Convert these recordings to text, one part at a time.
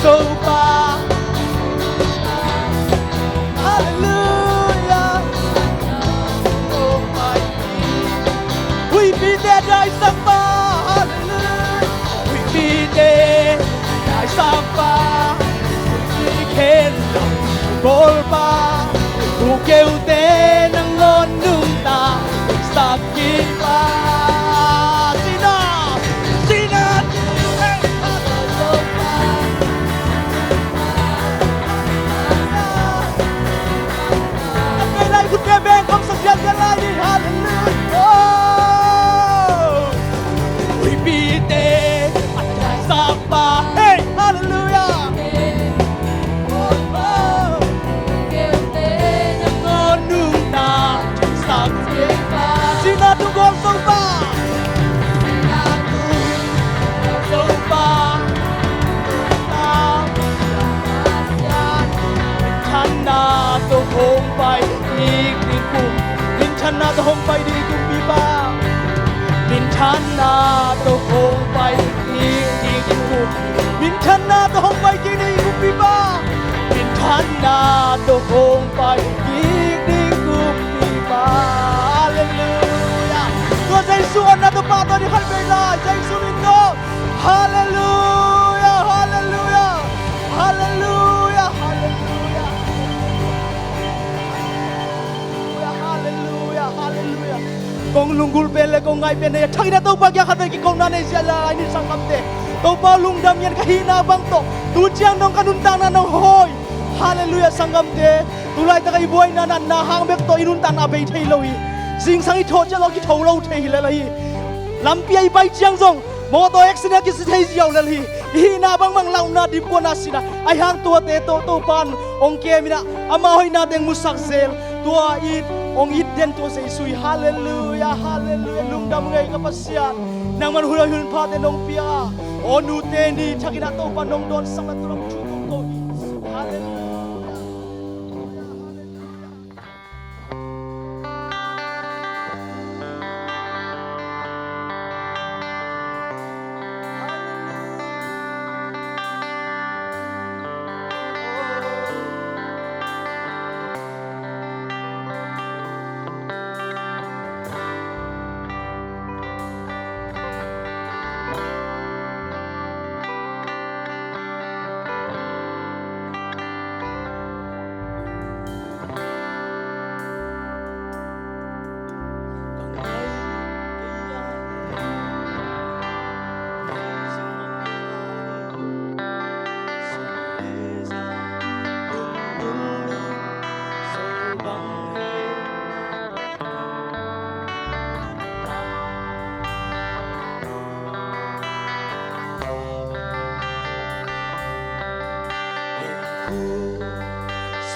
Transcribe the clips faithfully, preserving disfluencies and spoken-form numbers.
Topa. Halleluia. Huihpite a daisakpa. Halleluia. Huihpite a daisakpa. Huihpi khen lo bawlpa. Bukeute nangawn nungta. Sak kipa. Sina. Sina. Hallelujah. Huihpite a daisakpa. Hey, hallelujah. Nungta sak pa. Sina tung gual Topa. Sina tung gual Topa. Minthanna tawh hong pai ding i kumpipa. Minthanna tawh hong pai ding i kumpipa. Minthanna tawh hong pai ding i kumpipa. Minthanna tawh hong pai kik ding i kumpipa. Minthanna tawh hong pai kik ding kumpipa. Halleluia. Tua Jesu hong na tawh pahtawi ding khat vei lai. Jesu min tawh. Halleluia. Halleluia. Halleluia. Halleluia. Halleluia. Kong lunggulh pen le kong ngai pen nei, thakin a Topa kiang khat vei kikona nei zia lai ni sanggamte. Topa lungdam ngiat ka hihna bang tawh tu ciang dong ka nuntakna nong hawi. Halleluia sanggamte. Tulaitak a i buaina natna hang bek tawh i nuntakna bei thei lo hi. Zingsang i thawh ciang lo kitho lo thei hi lel hi. Lampi a i pai ciang zong mawtaw accident a kisi thei ziau lel hi. I hihna bangbang launa dipkuana sina ahi hang tuate tawh Topan hong kem inah ama hoihna teng musak zel. Tua it hong it den tua Jesu hi. Halleluia, halleluia. Lungdam ngei ka Pasian. Nangman hun a hun phate nong pia a, aw nute ni thakin a Topa nong dawn sakna tu nong thu tung ko hi. Halleluia.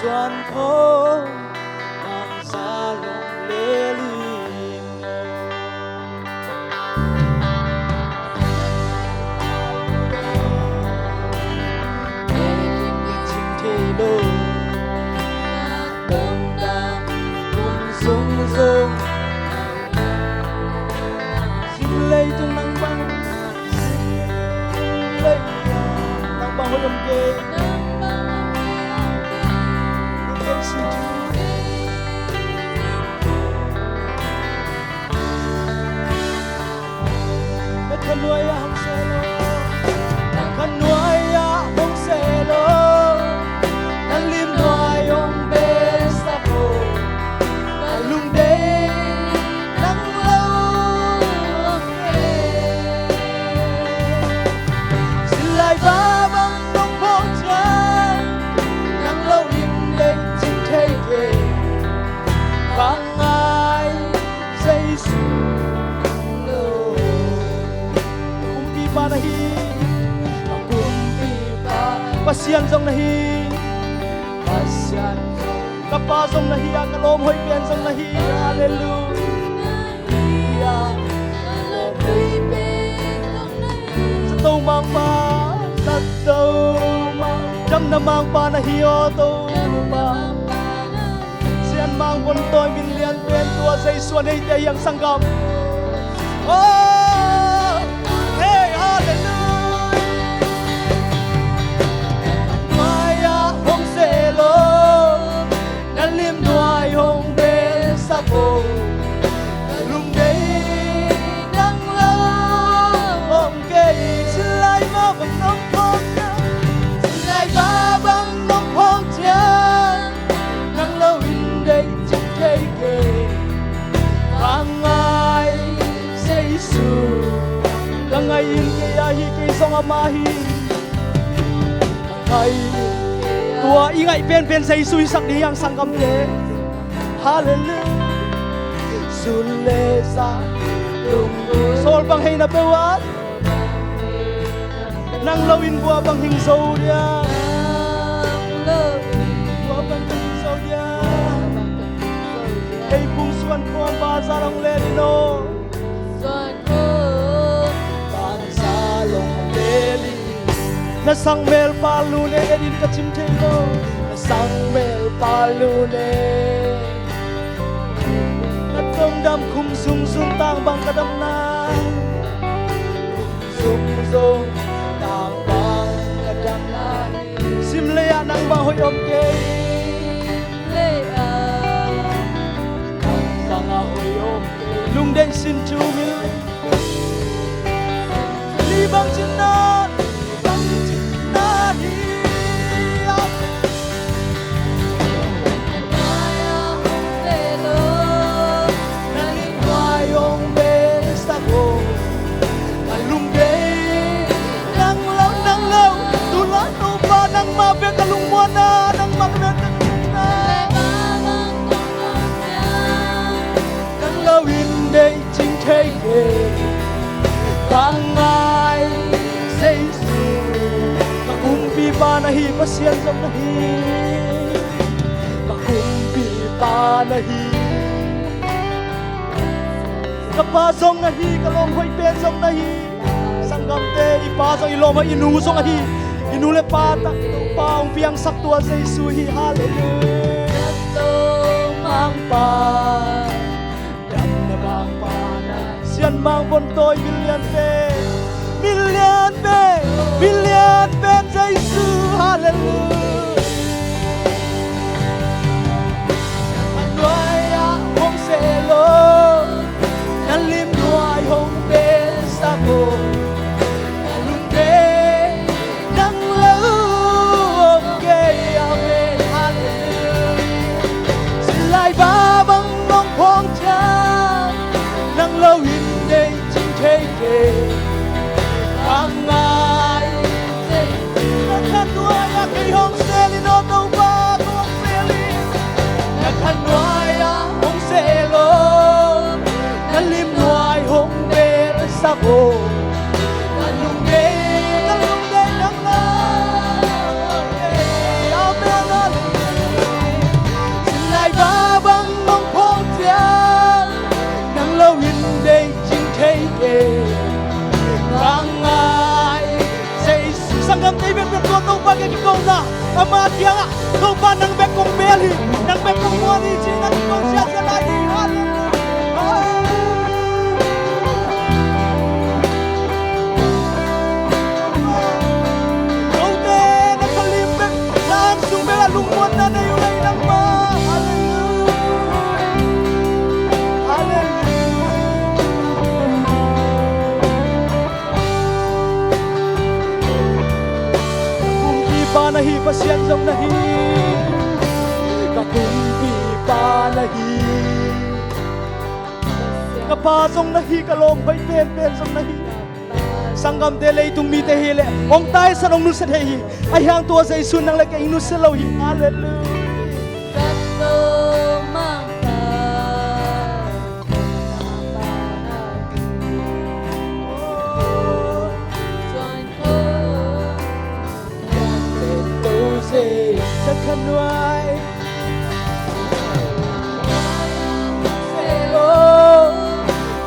Suan tho bangsa long leli. Thei lo. Sung sung. Leitung nang bang, leitung nang bang hoih om kei. Khanuai ah hong selo, khanuai ah hong selo. Ka lim nuai hong besa ko. Ka lungdei nang lo hong ke. Silai ba bang nong phawk ciang nang lo in dei cing thei kei. Bang ngai Jesu nang lo. Kumpipa na hi. Kumpipa Pasian zong na hi. Pasian zong. Ka pa zong na hi a, ka lawm hoih pen zong na hi. Halleluia. Zato mangpa, zato mang, damna mangpa na hi aw Topa. Sian mang bon tawi min lian pen tua Jesu a neite hiang sanggam. Oh, hey, halleluia. Kei a hi, kei zong amah hi. Tua i ngaih penpen Jesu hisak ding hi hang, sanggamte. Halleluiah. Sun le za, sawl bang hei na peuh a, nang lo in kua bang hing zo dia? Kua bang hing zo dia? Hei phung suan khawm, bazar hong lel in aw. Na sang melpal lune, en in, ka cim thei lo. Na sang melpal lune, ka tongdam khum zungzung, tang bang ka damna. Zungzung, tang bang ka damna. Sim lei ah nangmah hoih om kei. Lungdeih sin cu mil. Li bang cinna, bang cinna hi. Na lungdeih nang lo, nang lo. Tulai Topa nangmah bek ka lungmuanna, nangmah bek ka lungmuanna. Nang lo in deih cing thei kei. Ka ngai Jesu, ka kumpipa na hi, Pasian zong na hi. Ka kumpipa na hi. Ka pa zong na hi, ka lawm hoih pen zong na hi. Sanggamte, i pa zong, i lawm hoih, i nu zong ahi. I nu le pa tak Topa hong piangsak tua Jesu hi. Halleluiah. Damna mangpa, damna mangpa na. Sian mang von tawi milian pen, milian pen, milian pen Jesu. Halleluiah. Khan nuai-ah hong seh lo, na lim nuai hong belsak aw. Ka lungdeih nang lo om kei. Amen. Halleluiah. Silai ba bang nong phawng ciang, nang lo in deih cing thei kei. Ka ngai, na khan nuai-ah kei hong sel in aw Topa, kong sel in. Na khan nuai-ah hong sel aw, na lim nuai hong belsak aw. Ka lungdeih, ka lungdeih nang lo. Amen. Halleluiah. Sinai ba bang nong phawng ciang, nang lo in deih cing thei kei. Ka ngai Jesu. Sanggamte, i bek bek tua Topa kiang kikona, ama kiangah, Topa nang bek kong bel hi, nang bek kong muan hi ci-in a kikon siasia lai ding. Halleluiah. Note na ka lim bek, na an sung bek ah lungmuanna nei uh ei nangmah. Halleluiah. Halleluiah. Ka kumpipa na hi, Pasian zong na hi. Ka kumpipa na hi. Ka pa zong na hi, ka lawm hoih penpen zong na hi. Sanggamte, leitung mite hi leh hong taisan, hong nusia thei hi. Ahi hang tua Jesu nang le kei hong nusia lo hi. Halleluiah.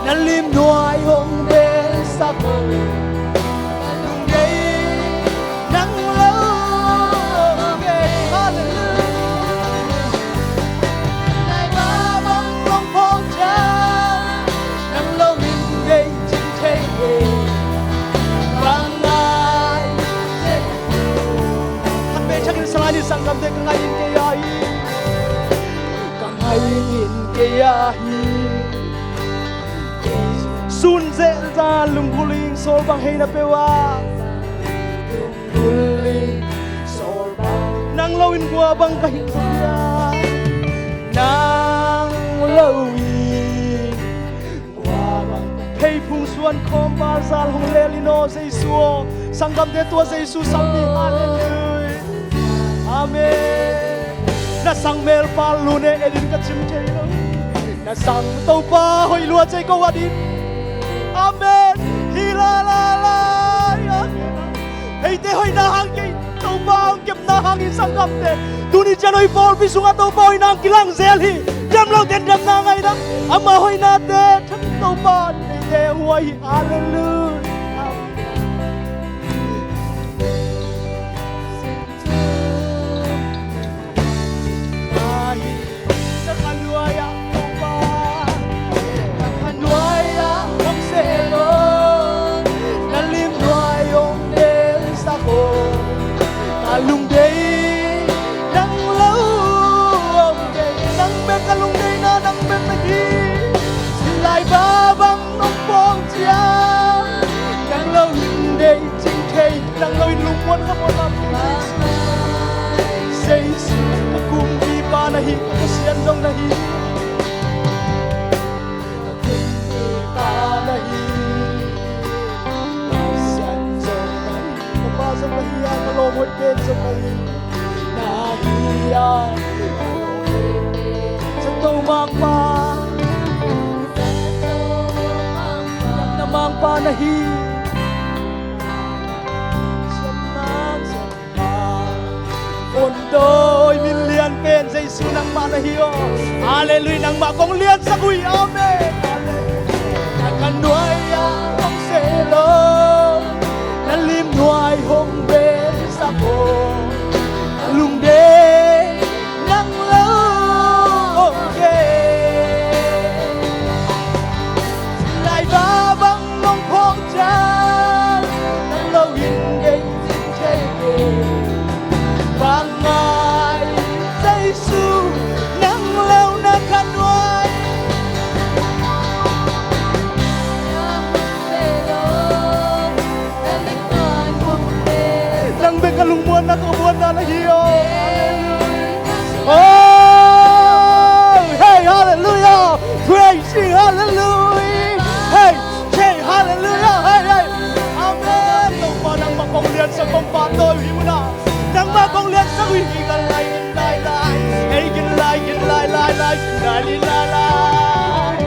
Na lim nuai hong belsak aw. Ka lungdeih nang lo kei. Halleluiah. Lai ba bang kong phawng ciang, nang lo in deih cing thei kei. Ka ngai, khat vei thakin sang lai ni, sanggamte, ka ngai in kei a hi. Ka ngai in kei a hi. Sun zelza lunggulh ing, sawl bang hei na peuh a. Lunggulh ing, sawl bang. Nang lo in kua bang ka hing zo dia? Nang lo in kua bang ka hing zo dia? Pan khawm pa zal hong lel in aw Jesu aw. Sanggamte tua Jesu sam ni. Halleluia. Amen. Na sang melpal lun e, e ding ka cim thei lo. Na sang Topa hoih lua cei ko a ding. Amen. Hi la la la. Amen. Heite hoihna hang kei Topa hong kepna hangin sanggamte, tuni ciang hoih pawlpi sungah Topa hoihna hang kilang zel hi. Dem lo ten demna ngaihna, ama hoihnate Topa neite huai hi. Halleluia. Ahi na khanuai ah Topa, na khanuai ah hong sel aw, na limnuai hong belsak aw. Ka lungdei nang lo hong kei, nang bek ka lungdeina, nang bek na hi. Silai ba bang nong pawng ciang, nang lo in dei cing thei, nang lo in lungmuan kha muan lam thei. Jesu ka kumpipa na hi, ka Pasian zong na hi. Ka kumpipa na hi, Pasian zong na hi, ka pa zong na hi a, ka lawm hoih pen zong na hi. Na hi a, Santo Mangpa, na Mangpa na hi. Siam nang, siam nang. Hontawi min lian pen Jesu nangmah na hi aw. Halleluia, nangmah kong liansak uh hi. Amen. Halleluia. Na khanuai ah hong sel aw, na limnuai hong belsak aw. Ka lungdei nang lo hong kei. Lai ba bang nong phawk ciang, nang lo in dei cing thei kei. Bang ngai Jesu, nang lo na khanuai. Nang bek ka lungmuanna, ka muanna na hi aw. Oh, hey, hallelujah. Praise Him, hallelujah. Hey, hey, hallelujah. Hey, hey. Amen. Topa nangmah kong liansak, kong pahtawi uh hi muna. Nangmah kong liansak uh hi. Gin lai, gin lai, lai. Hey, gin lai, gin lai, lai, lai. Gin lai, gin lai, lai.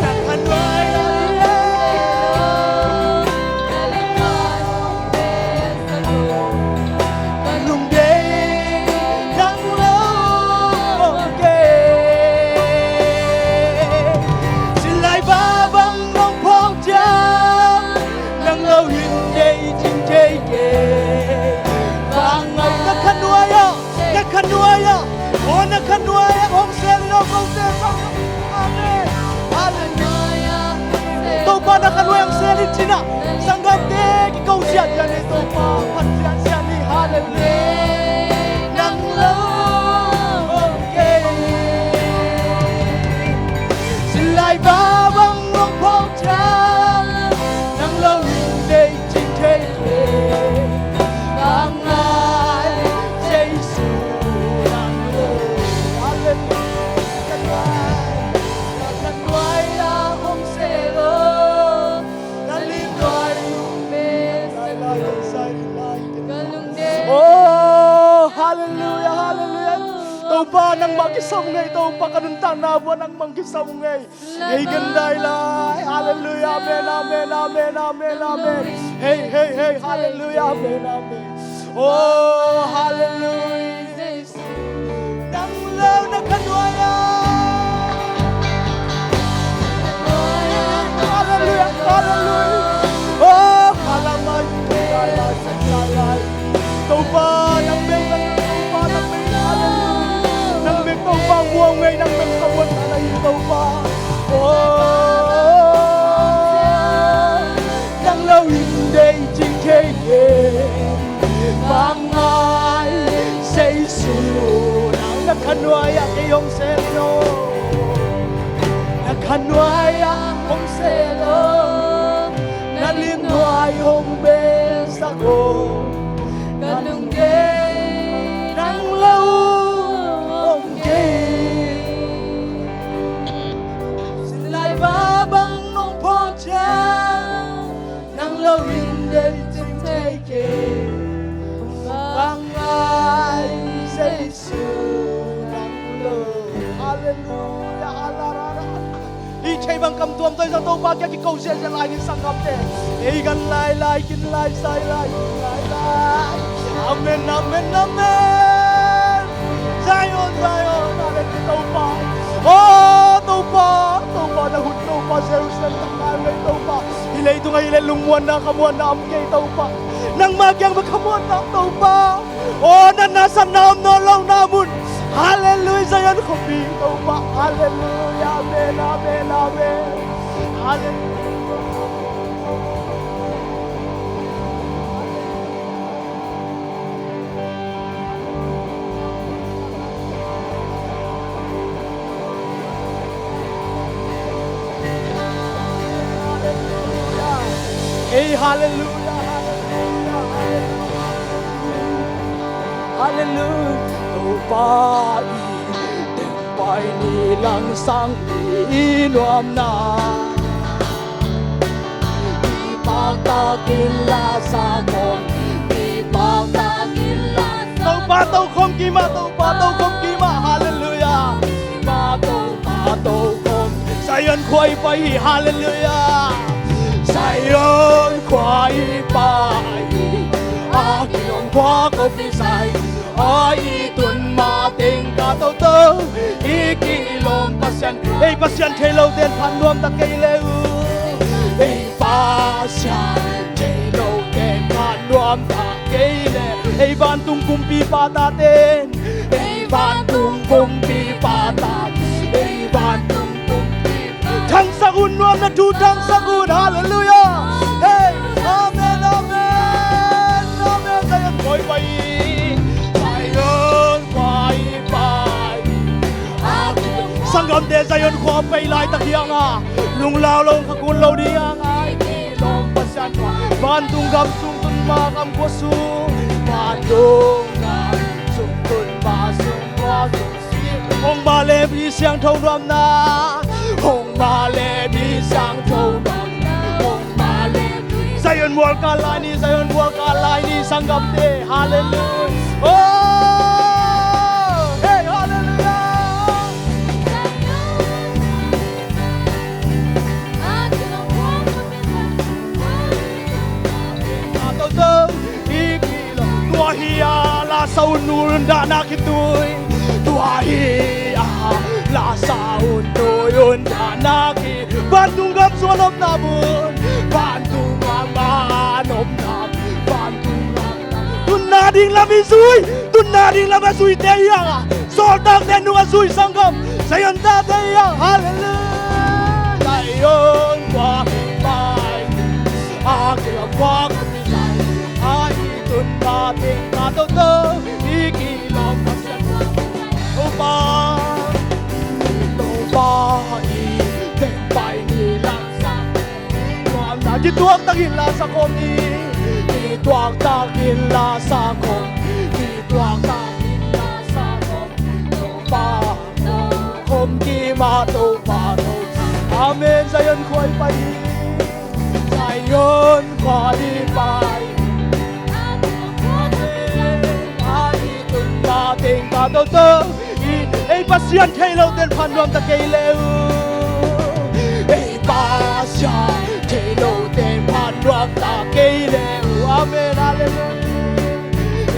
Na khanuai ah, ka lungdei nang lo hong kei. Silai ba bang nong phawk ciang, nang lo in dei cing thei kei. Bang ngai na khanuai ah, na khanuai ah, oh, na khanuai ah hong sel in aw, kote sang. Amen. Halleluia. Topa na khanuai ah hong sel in ci-in ah, sanggamte kiko ziahziah ni, Topa phat ziahziah ni. Halleluia. Nang lo hong kei. Silai ba bang nong phawk ciang, nang lo in dei cing thei kei. Bang ngai Jesu nang lo. Halleluia. Ka khanuai ah hong sel aw, na limnuai hong belsak aw. Oh, hallelujah, hallelujah. Topa nangmah kisam ngei, Topa ka nuntakna uah nangmah kisam ngei. Hei, gin lai lai. Hallelujah, amen, amen, amen, amen, amen. Hei, hei, hei, hallelujah, amen, amen. Oh, hallelujah. Nang lo na khanuai ah. Hallelujah, hallelujah. Oh, hallelujah. Topa, nang bek, nang bek, Topa, nang bek, hallelujah. Nang bek Topa muang ngei, nang bek khamuan na hi Topa. Oh, nang lo in dei cing thei kei. Bang ngai Jesu, nang na khanuai ah kei hong sel aw. Na khanuai ah hong sel aw. Na limnuai hong belsak aw. Ka lungdei nang lo hong kei. Silai ba bang nong phawk ciang, Halleluia, halleluia. Hi thei bang kam tuam toi sa Topa kia kiko sia sia lai ni sangkam te. Ei gan lai lai, kin lai, sai lai, kin lai lai. Amen, amen, amen. Zion, Zion, amen, Topa. Oh, Topa, Topa, na hun Topa, Jerusalem, tak lai, Topa. Hi leitungah hi le lungmuanna, khamuanna om kei Topa. Nangmah kiang bek khamuanna om Topa. Oh, natna satna om nawn lohna mun. Halleluia, Zion khuapi Topa. Halleluia, amen, amen, amen. Halleluia. Ei, halleluia, halleluia, halleluia. Halleluia. Topa i tengpai ni langsang i nuamna. Paktakin lasa khawm, paktakin lasa. Topa tokhawm kima, Topa tokhawm kima, halleluia. Topa tokhawm, Zion khua i pai hi, halleluia. Zion khua i pai hi, a kilawm khua kawpi Zion. Ahi tun mateng ka toto, i kilawm Pasian. Ei Pasian thei loten phat nuam ta kei le uh. Ei Pasian thei loten phat nuam ta kei le. Ei vantung kumpipa taten, ei vantung kumpipa taten, ei vantung kumpi thangsak un, nuamna thu thangsak un. Halleluia. Hey, amen, amen, amen. Zion khua i pai, Zion khua i pai. Sanggamte, Zion khua pai laitak hi hang a, lunglau lo, kha kun lo ding hi hang a, i kilawm Pasian khua. Vantung gam sung, tun ma gam khua sung, vantung gam sung, tun ma sung, khua sung. Hong mah le mi siangtho nuamna. Hong mah le mi siangtho nuamna. Hong mah le mi. Zion mual ka lai ni, Zion mual ka lai ni, sanggamte. Halleluia. Oh, hey, halleluia. Tua hi a, lasa un, undahna khitui. Tua hi a, lasa un, nui undahna khitui. Vantung gam sung a nopna mun. Vantung gam a nopna mun. Vantung gam. Tunna ding lam i zui. Tunna ding lam a zuite hi hang a. Sawltakte nung a zui sanggam. Zion tate hi hang. Halleluia. Zion khua pai. A kilawm khua kawpi Zion. A i tun mateng ka toto. I kilawm Pasian. Topa. Topa i tengpai ni langsang. Nuamna kituak takin lasa khawm ni. Kituak takin lasa khawm. Kituak takin lasa khawm. Topa tokhawm kima, Topa tokhawm. Amen. Zion khua i pai hi. Zion khua i pai. A i tun mateng ka toto. Ei Pasian thei loten phat nuam ta kei le uh. Ei Pasian thei loten phat nuam ta kei le uh. Amen. Halleluia.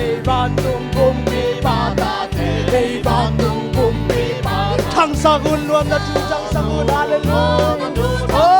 Ei vantung kumpipa tate. Ei vantung kumpipa tate. Thangsak un, nuamna thu thangsak un. Halleluia. Oh.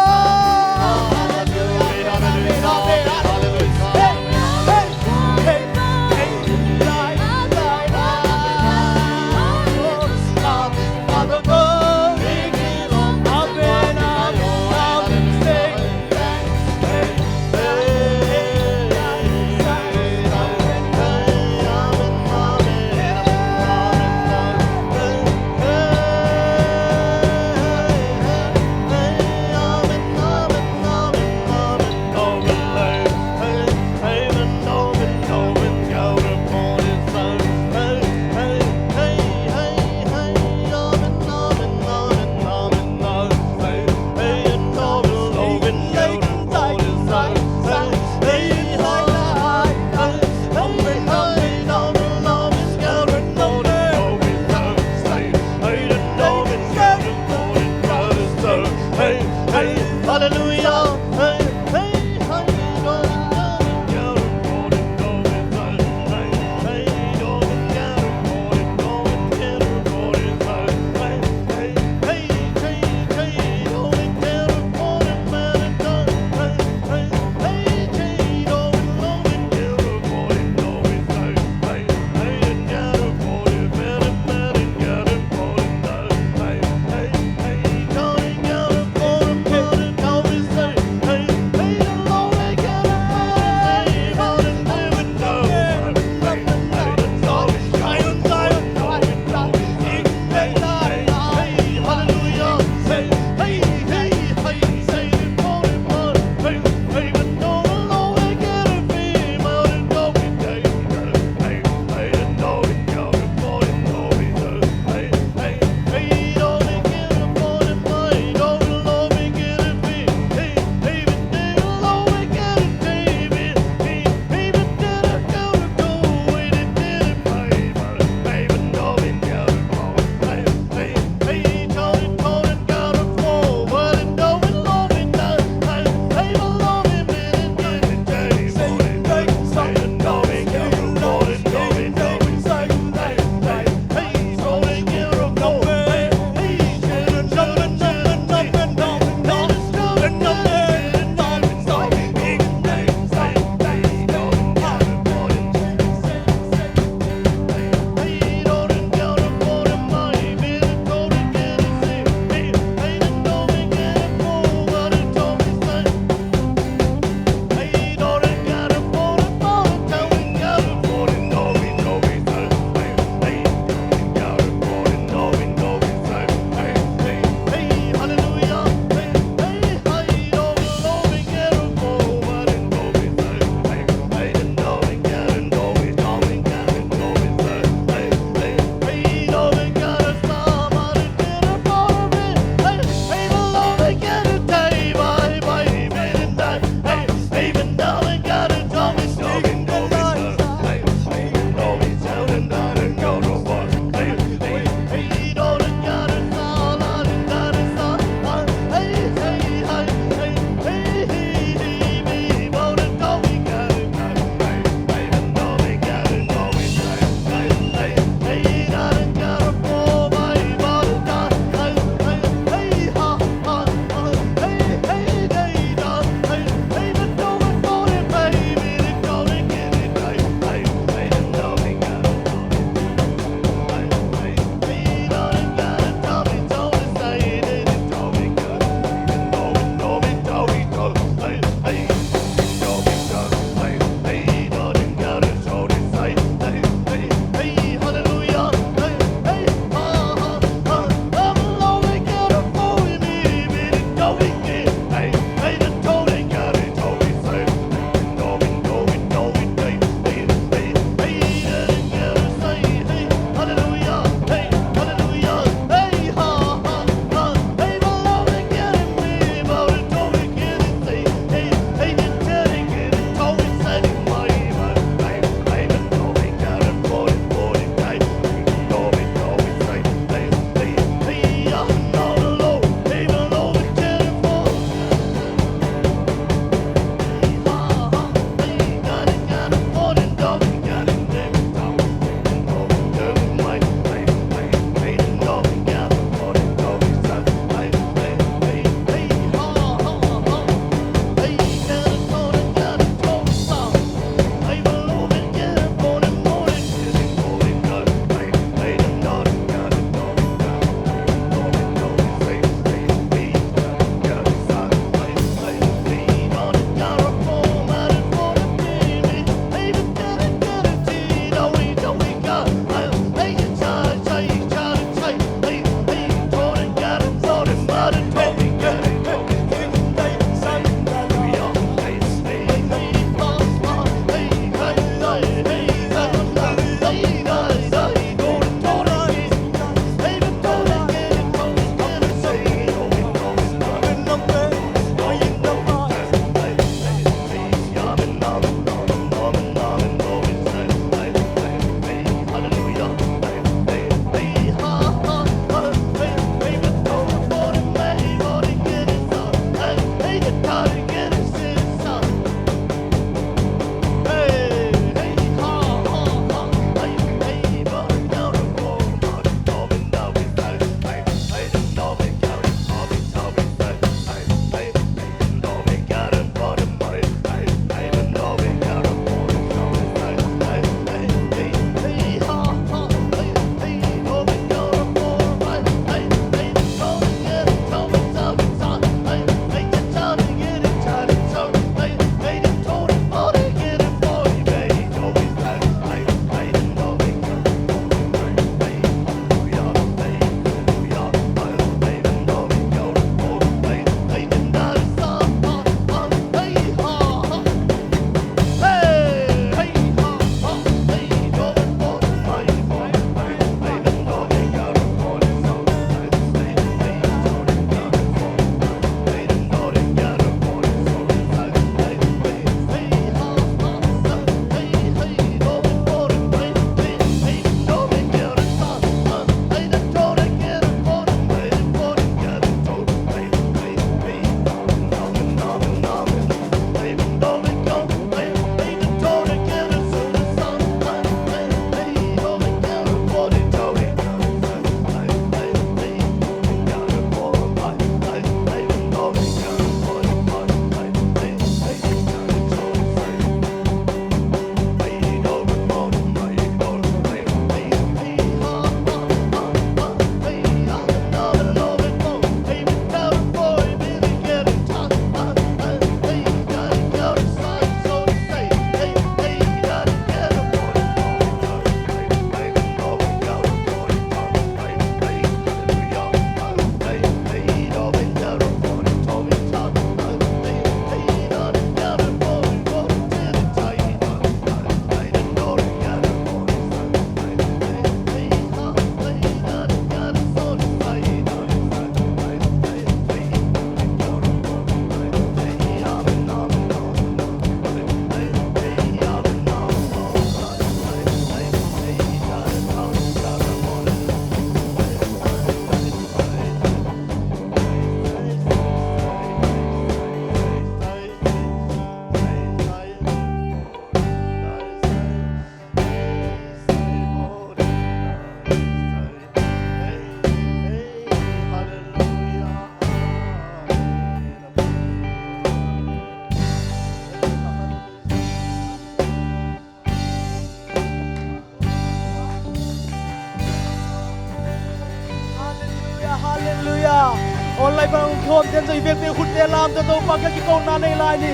Bang kihawmte in zong i biakte khutte lamto Topa, ka kikona nei lai ni.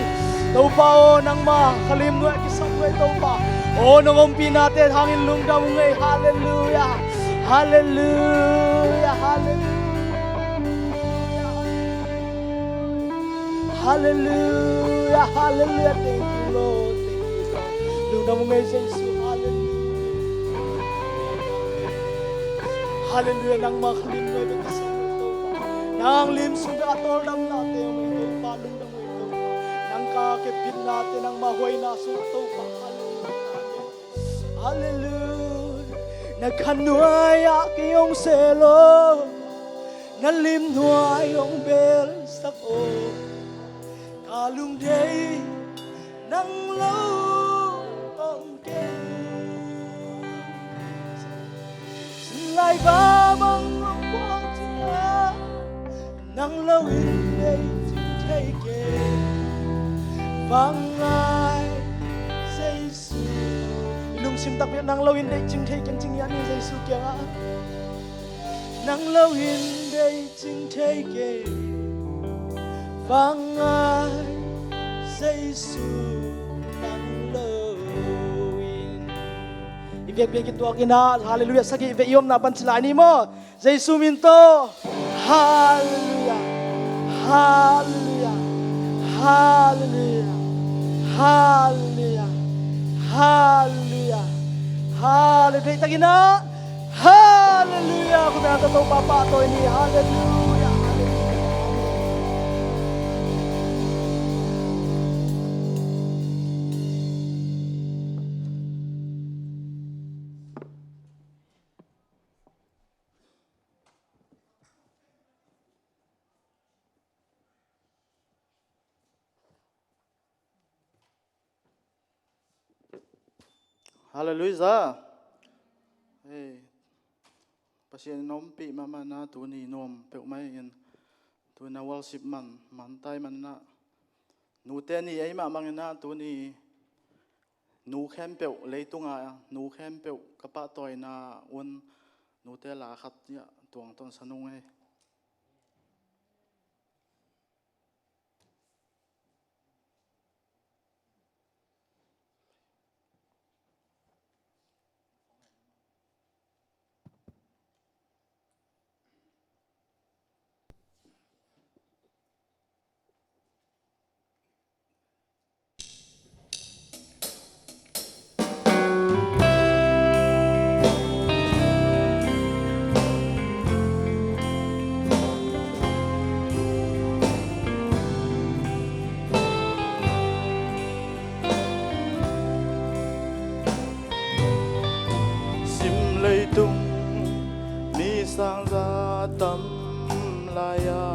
Topa aw, nangma khalim nuai, kisam nuai Topa aw, nong ompihnate hangin lungdam ung ei. Halleluia. Halleluia. Halleluia. Halleluia. Halleluia. Thank you, Lord. Thank you, Lord. Lungdam ung ei Jesu. Halleluia. Halleluia. Nangma khalim nuai bek kisam nuai Topa. Nang lim sung bek a tawldamnate om ei Topa. Lungdam ung ei Topa. Nang ka kepitnate nangma huaina sung Topa. Halleluia. Halleluia. Na khan nuai ah kei hong sel aw. Na lim nuai hong belsak aw. Ka lungdei nang lo om kei. Sinlai va bang hong puak ciang nang lo in deih cing thei kei. Vang ngai Jesu. I lungsim takpi nang lo in deih cing thei keng cing hiam i Jesu kiangah. Nang lo in deih cing thei kei. Vang ngai Jesu nang lo in. I biakpiak kituak in ah, halleluia sagih vei i omna pan ci lai ni maw. Jesu min tawh. Halleluia. Halleluia. Halleluia. Halleluia. Halleluia. Halleluia. Deih takin ah. Halleluia. Khut beng tawh Topa pahtawi ni. Halleluia. Halleluia. Halleluia. Hei, Pasian in ompih mahmah na tuni nuam peuhmah in tuna worship man, man tai man na. Nute ni ei mahmah in na tuni nu khempeuh leitunga, nu khempeuh ka pahtawina un nute la khat ia tuang tonsan ung ei. Sim leitung mi sangza tam lai-a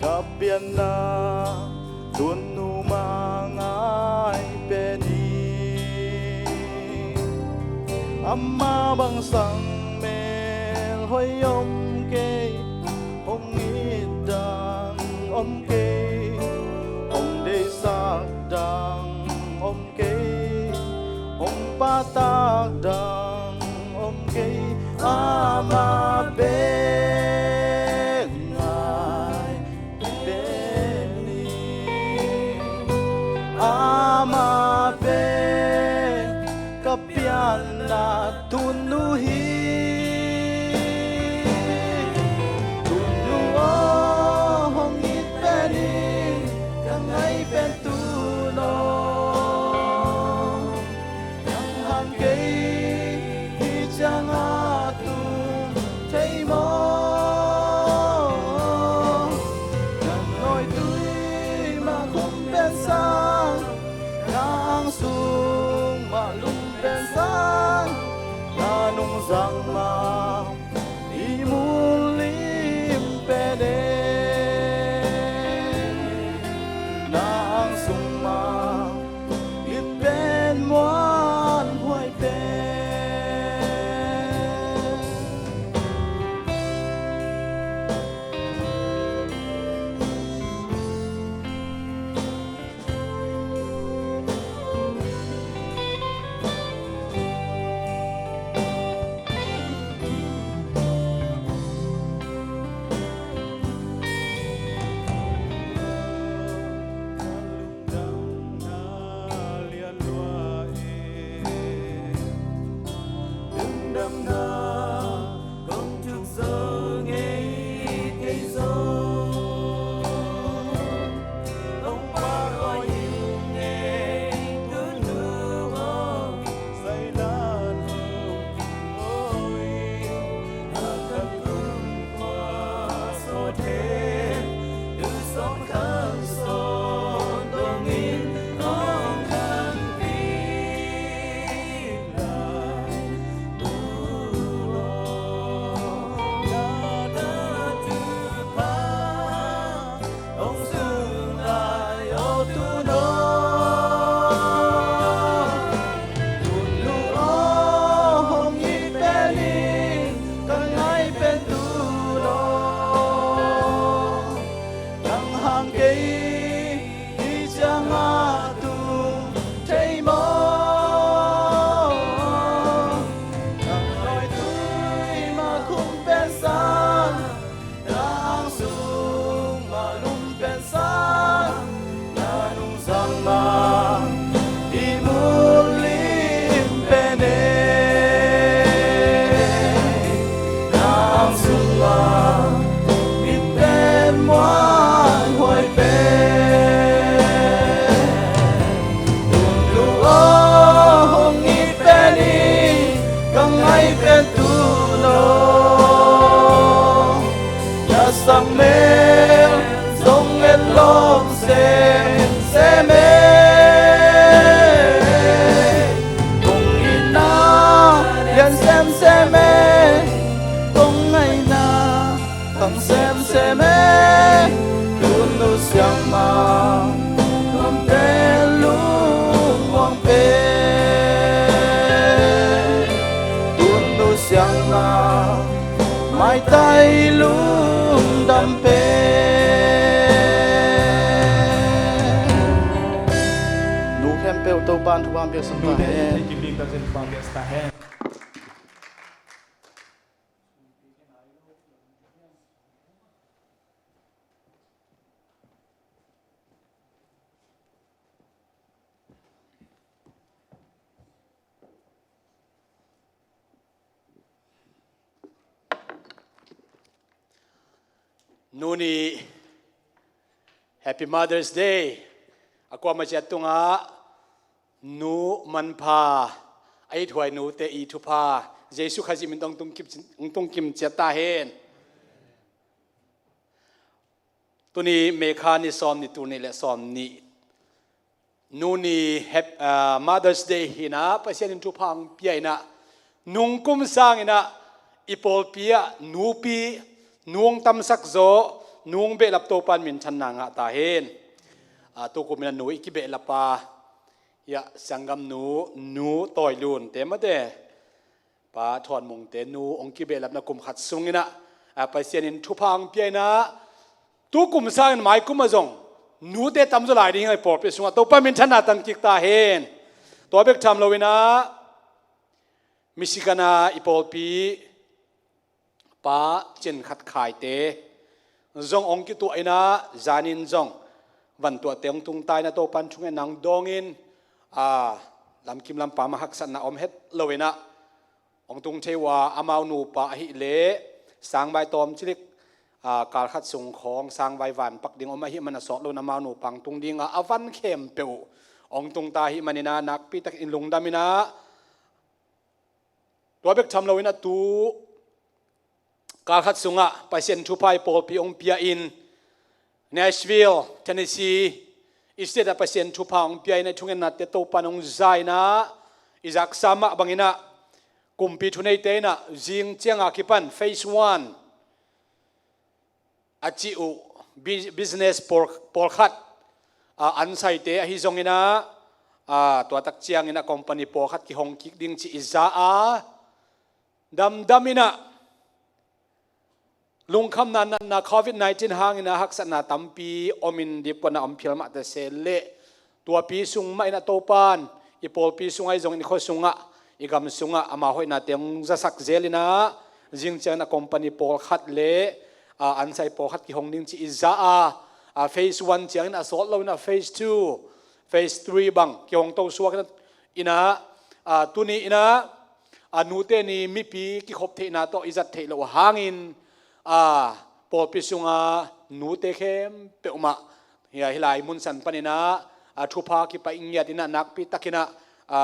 ka pianna tun nu ma ngai pen hi. Ama bang sang melhoih om kei, hong it dang om kei, hong deihsak dang om kei, hong pahtak dang om kei, ama bek ngai pen hi. Ama bek ka pianna tun nu hi. Tun nu aw, hong it pen in ka ngai pen tun aw. Nang hang kei hi ciangah tung thei maw? Ka nawitui mah khum pen sang, ka ang sung mah lum pen sang, na nungzak mah i mun lim pen e. Na ang sung mah it pen muanhuai pen. I mulin pen e, na ang sungah i pen muanhuai pen. Tun lu aw hong it pen i, ka ngai pen tu lo. Na sang mel zong et lawm semsem e. Kong itna lian semsem e. Kong ngaihna khang semsem e. Tun nu siangmang nuam pen lungmuang pen. Tun nu siangmang maitai lungdam pen. Nu khempeuh Topa'n thupha hong piaksak ta hen. Nu ni, Happy Mother's Day. A kuamah ciat tungah nu manpha a ithuai nute i thupha Jesuh Khazih min tawh hong tungkim, hong tungkim ciat ta hen. Tuni May kha ni sawm ni, tul nih le sawm nih, nu ni hap-, ah, Mother's Day hi-in ah, Pasian in thupha hong pia in ah, nungkum sangin ah i pawlpi ah nupi, nu hong tamsak zaw, nu hong behlap Topa'n minthanna ngah ta hen. Ah, tukum in ah nu i kibehlap a, ya, sanggamnu, Nu Tawi Lun te mate, Pa Thawn Mung te nu hong kibehlapna kum khat sungin ah, a, Pasian in thupha hong pia in ah, tukum sangin mai kum ah zong nute tamzaw lai ding hi, pawlpi sungah Topa minthanna tang kik ta hen. Tua bek tham loin ah, Michigan ah i pawlpi Pa Cin Khat Khai te zong hong kituah in ah, zanin zong vantuahte hong tung ta in ah, Topa'n thungetna hong dawngin, a, lamkim lampa mah haksatna om het loin ah hong tung thei uh a, amau nupa ahih leh sangvai tawm cilik, a, kal khat sung khawng sangvai vanpak ding om ahih man a sawt loin amau nupa hong tung ding a, a van khempeuh hong tung ta ahih manin ah nakpi takin lungdam in ah, tua bek tham loin ah tu kal khat sungah Pasian thupha i pawlpi hong pia in, Nashville, Tennessee i state ah Pasian thupha hong pia in ah, i thungennate Topa'n hong za in ah, i zaksa mah bangin ah kumpi thuneite in ah zing ciang a kipan phase one a cih uh, bu-, business pawl-, pawlkhat, a, an saite ahi zongin ah, a, tua tak ciangin ah company pawlkhat kihong kik ding cih i za a, damdam in ah, lungkhamna, natna, covid nineteen hangin ah haksatna tampi om in, dipkuatna om phial mah ta se leh, tuapi sung mah in ah Topa'n i pawlpi sungah ahi zongin, i khua sungah, i gam sungah ama hoihnate hong zasak zel in ah, zing ciangin ah company pawlkhat le, a, an sai pawlkhat kihong ding cih i za a, a, phase one ciangin a sawt loin ah phase two, phase three bang kihong to suak in ah, in ah, a, tuni in ah, a, nute ni mipi kikhop theihna tawh i zat theih loh hangin, a, pawlpi sunga nute khempeuh mah, hia, hih lai munsan panin ah, a, thupha kipaih ngiat in ah, nakpi takin ah, a,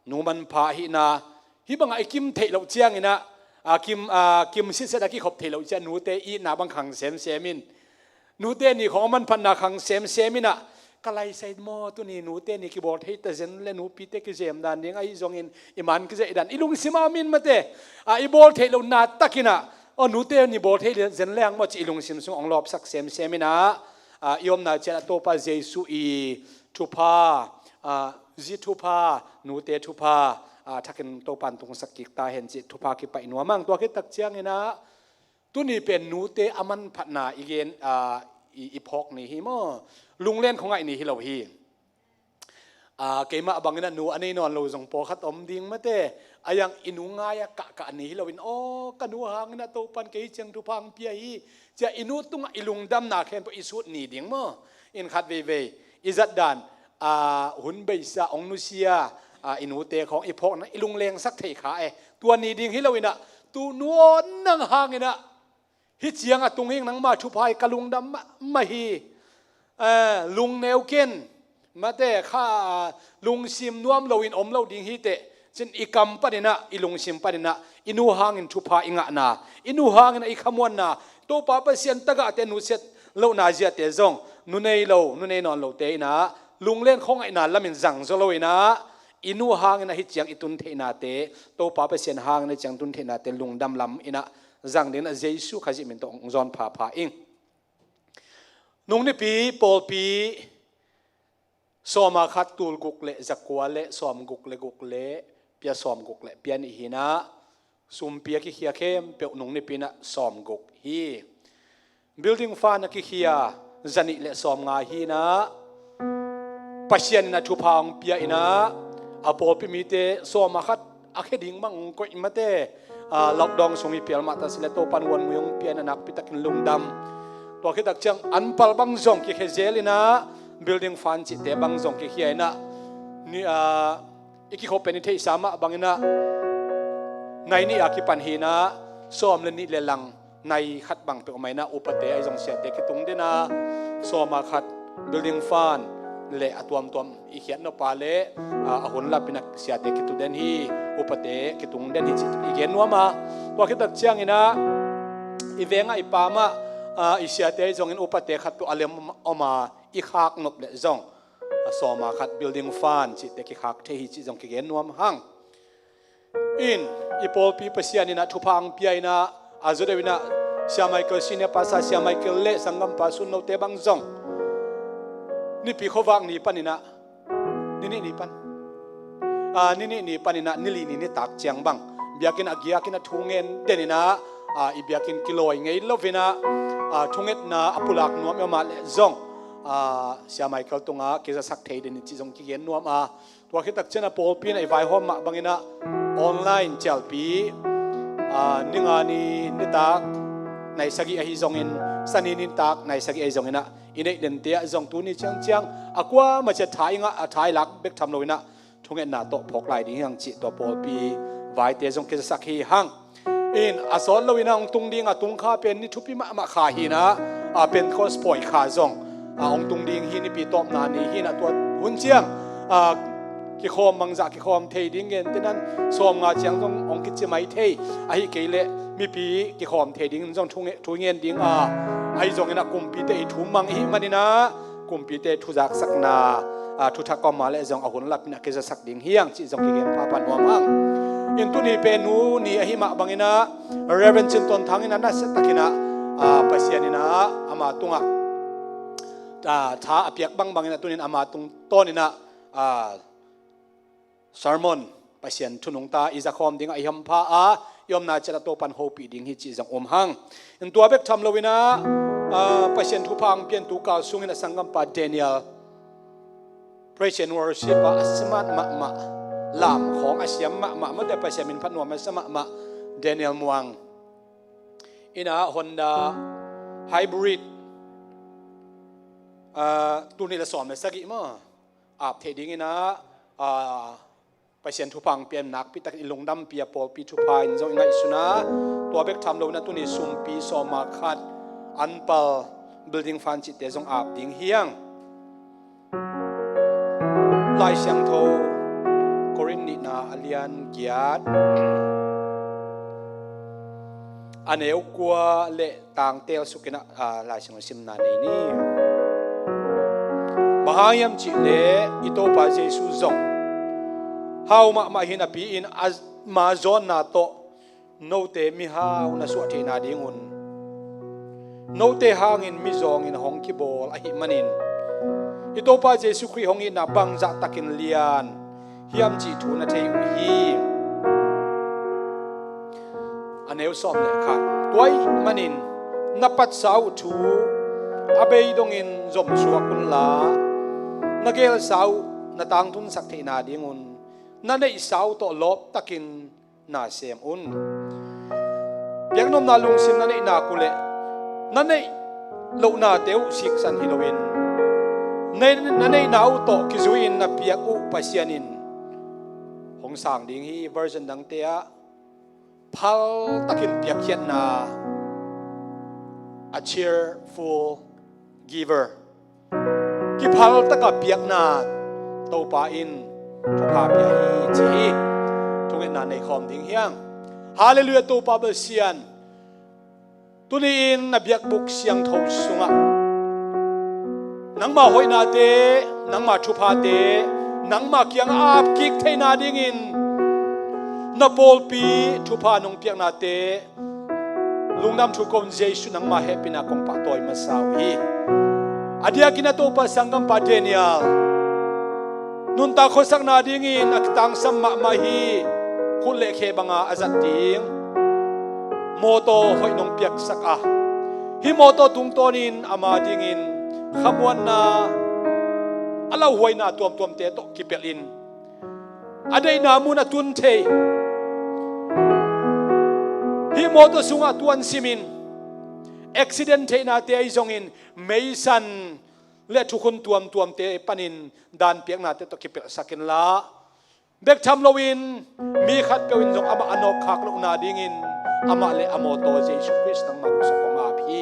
nu manpha ahihna hih bangah i kim theih loh ciangin ah, a, kim, a, kim sitset a kikhop theih loh ciang nute itna bang khang semsem in, nute ni khawng a manphatna khang semsem in ah, ka laisai maw, tuni nute ni kibawl thei ta zen le, nupite kizem dan ding ahi zongin i man kizaih dan i lungsim a om in mate, a, i bawl theih loh na takin ah, aw, nute ni bawl thei zen le hang maw cih i lungsim sung hong lawpsak semsem in ah, a, i omna ciang ah Topa Jesuh i thupha, a, zi thupha, nute thupha, a, thakin Topa'n tungsak kik ta hen cih thupha kipaih nuam ing. Tua khit tak ciangin ah, tuni pen nute a manphatna i gen, a, i, i phawk ni hi maw. Lunglen khuangaih ni hi lo hi. A, keimah bangin ah nu a nei nawn lo zong pawlkhat om ding mate. A, yang i nu ngai a kahkah ni hi loin, aw, ka nu hangin ah Topa'n kei ciang thupha hong pia hi, ci-a i nu tungah i lungdamna khempeuh i sut ni ding maw. In khat veivei i zat dan, a, hun beisa hong nusia, a, i nute khawng i phawkna i lunglengsak thei kha e. Tua ni ding hi loinah, tu nuam nang hanginah, hih ciang a tung hing nangma thupha hi ka lungdam mahmah hi. A, lungneu ken, mate kha, lungsim nuam loin om lo ding hi teh. Cin i kam paninah, i lungsim paninah, i nu hangin thupha i ngahna, i nu hanginah i khamuanna, Topa Pasian tagahte nusiat lohna ziate zong, nu nei lo, nu nei nawn lote inah, lunglen khuangaihna lamin zang zaw loinah, i nu hangin ahi ciang i tun theihnate, Topa Pasian hangin ahi ciang tun theihnate lungdam lam inah zang dinginah Jesu Khazih min tawh hong zawn phapha ing. Nung nipi pawlpi sawma khat tul guk le zakua le sawm guk le guk le pia sawm guk le pia nih hinah, sumpi a kikhia khempeuh nung nipi inah sawm guk hi. Building fund a kikhia zanih le sawm nga hinah, Pasian inah thupha hong pia inah, a pawlpi mite sawma khat a khia ding bang hong koih mate, a, lockdown sung i pial mah ta sile Topan huan mui hong pia inah nakpi takin lungdam. Tua khit tak ciang anpal bang zong kikhia zel inah, building fund cihte bang zong kikhia inah, ni, a, i kikhop pen i theihsa mah banginah, nai nih a kipan hinah, sawm le nih le lang, nai khat bang peuhmah inah upate ahi zong siate kitung dena, sawma khat building fund le a tuamtuam i khiat nop a le, a, a hun lapinah siate kitu den hi, upate kitung den hi cih i gen nuam a. Tua khit tak cianginah, i vengah i pamah, a, i siate ahi zongin upate khat peuh a lem om a, i khak nop le zong, a, sawma khat building fund cihte kikhak thei hi cih zong kigen nuam hang. In, i pawlpi Pasian inah thupha hong pia inah, a zaw deuh inah, Sia Michael Senior Pastor, Sia Michael le sanggampa Sun Note bang zong, nipi khuavak ni paninah, ni nih ni pan, a, ni nih ni paninah, ni li ni nitak ciang bang, biakinn a giakin a thu ngen den inah, a, i biakinn kilawi ngei loinah, a, thungetna a pulak nuam i om a le zong, a, Sia Michael tungah kizasak thei den hi cih zong kigen nuam a. Tua khit tak cianginah pawlpi inah i vaihawm mah banginah online cialpi, a, ninga ni nitak nai sagih ahi zongin, sani nitak nai sagih ahi zonginah, i neih dente ah zong tuni ciangciang a kuamah ciat tha i ngah, a tha i lak bek tham loinah, thungetna tawh phawk lai ding hi hang cih tua pawlpi vaite zong kizasak hi hang. In, a sawt loinah hong tung ding a tung kha pen ni thupi mahmah kha hinah, a, Pentecost pawi kha zong, a, hong tung ding hi, nipi tawpna ni hinah, tua hun ciang, a, kikhawm bangzah kikhawm thei ding gentehnan sawm nga ciang zong hong kici mai thei, ahi kei leh mipi kikhawm thei dingin zong thu nge-, thu ngen ding a, ahi zonginah kumpite i thu mang i hih maninah, kumpite thuzaksakna, a, thuthak om a le zong a hun lapinah kizasak ding hi hang cih zong kigen phapha nuam hang. In tuni pen nu ni ahi mah banginah Reverend Cin Ton Thang in a nasiatakinah, a, Pasian inah ama tungah, a, tha a piak bang banginah tunin ama tungtawninah, a, sermon, Pasian thu nungta i zakhawm dingah i hampha a, i omna ciatah Topan hopih ding hi cih zong um hang. In tua bek tham loinah, a, Pasian thupha hong piantu kal sungin a sanggampa Daniel, praise and worship ah a simat mahmah, lam khawng a siam mahmah, mate Pasian min phat nuam a sa mahmah, Daniel Muang inah Honda Hybrid, a, tul nih le sawm le sagih maw, ap theih dinginah, a, Pasian thupha hong pian nakpi takin i lungdampi a, pawlpi thupha in zong i ngaihsun a, tua bek tham loinah tuni sumpi sawma khat, anpal, building fund cihte zong ap ding hi hang. Lai Siangtho Korin nihna a lian giat, a neu kua le tangtel sukinah, a, Lai Siangtho simna nei ni. Bang hang hiam cihleh i Topa Jesu zong hau mahmah hi napi-in ama zawnna tawh note mihau na suah theihna dingun note hangin mizawngin hong kibawl ahih manin i Topa Jesu Khrih hong itna bangzah takin lian hiam cih thu na thei uh hi. A neu sawm le khat. Tua ahih manin na patsa uh thu a bei dongin zomsuak unla, na gelsa uh na tangtunsak theihna dingun na neihsa uh tawh lawptakin na sem un. Biaknopna lungsim na neih nak uh leh na neih lohnate uh siksan hi loin Na neihna uh tawh kizui-in na piak uh Pasian in hong sang ding hi. Version dangte ah phaltakin piakkhiatna, a cheerful giver, kiphaltaka piakna Topa in thupha pia hi, ci hi. Thungetna nei khawm ding hiang. Halleluiah, Topa Pasian. Tuni-in na biakbuk siangtho sungah nangma hoihnate, nangma thuphate, nangma kiangah apkik theihna dingin na pawlpi thupha nong piaknate lungdam thu ko-in Jesu nangma hehpihna kong pahtawi masa uh hi. A diakin a Topa sanggampa Daniel nuntak khuasakna dingin a kitangsam mahmah hi. Khut le khe banga a zat ding mawtaw hoih nong piaksak a, hih mawtaw tungtawnin ama dingin khamuanna, a lauhuaina tuamtuamte tawh kipelhin a deihna mun a tun thei, hih mawtaw sungah tuan simin accident theihnate ahi zongin meisan le thukhun tuamtuamte panin dan piaknate tawh kipelhsak inla, bek tham loin mi khatpeuh in zong amah a nawkkhak lohna dingin amah le a mawtaw Jesu Khrist nangma khutsung kong ap hi.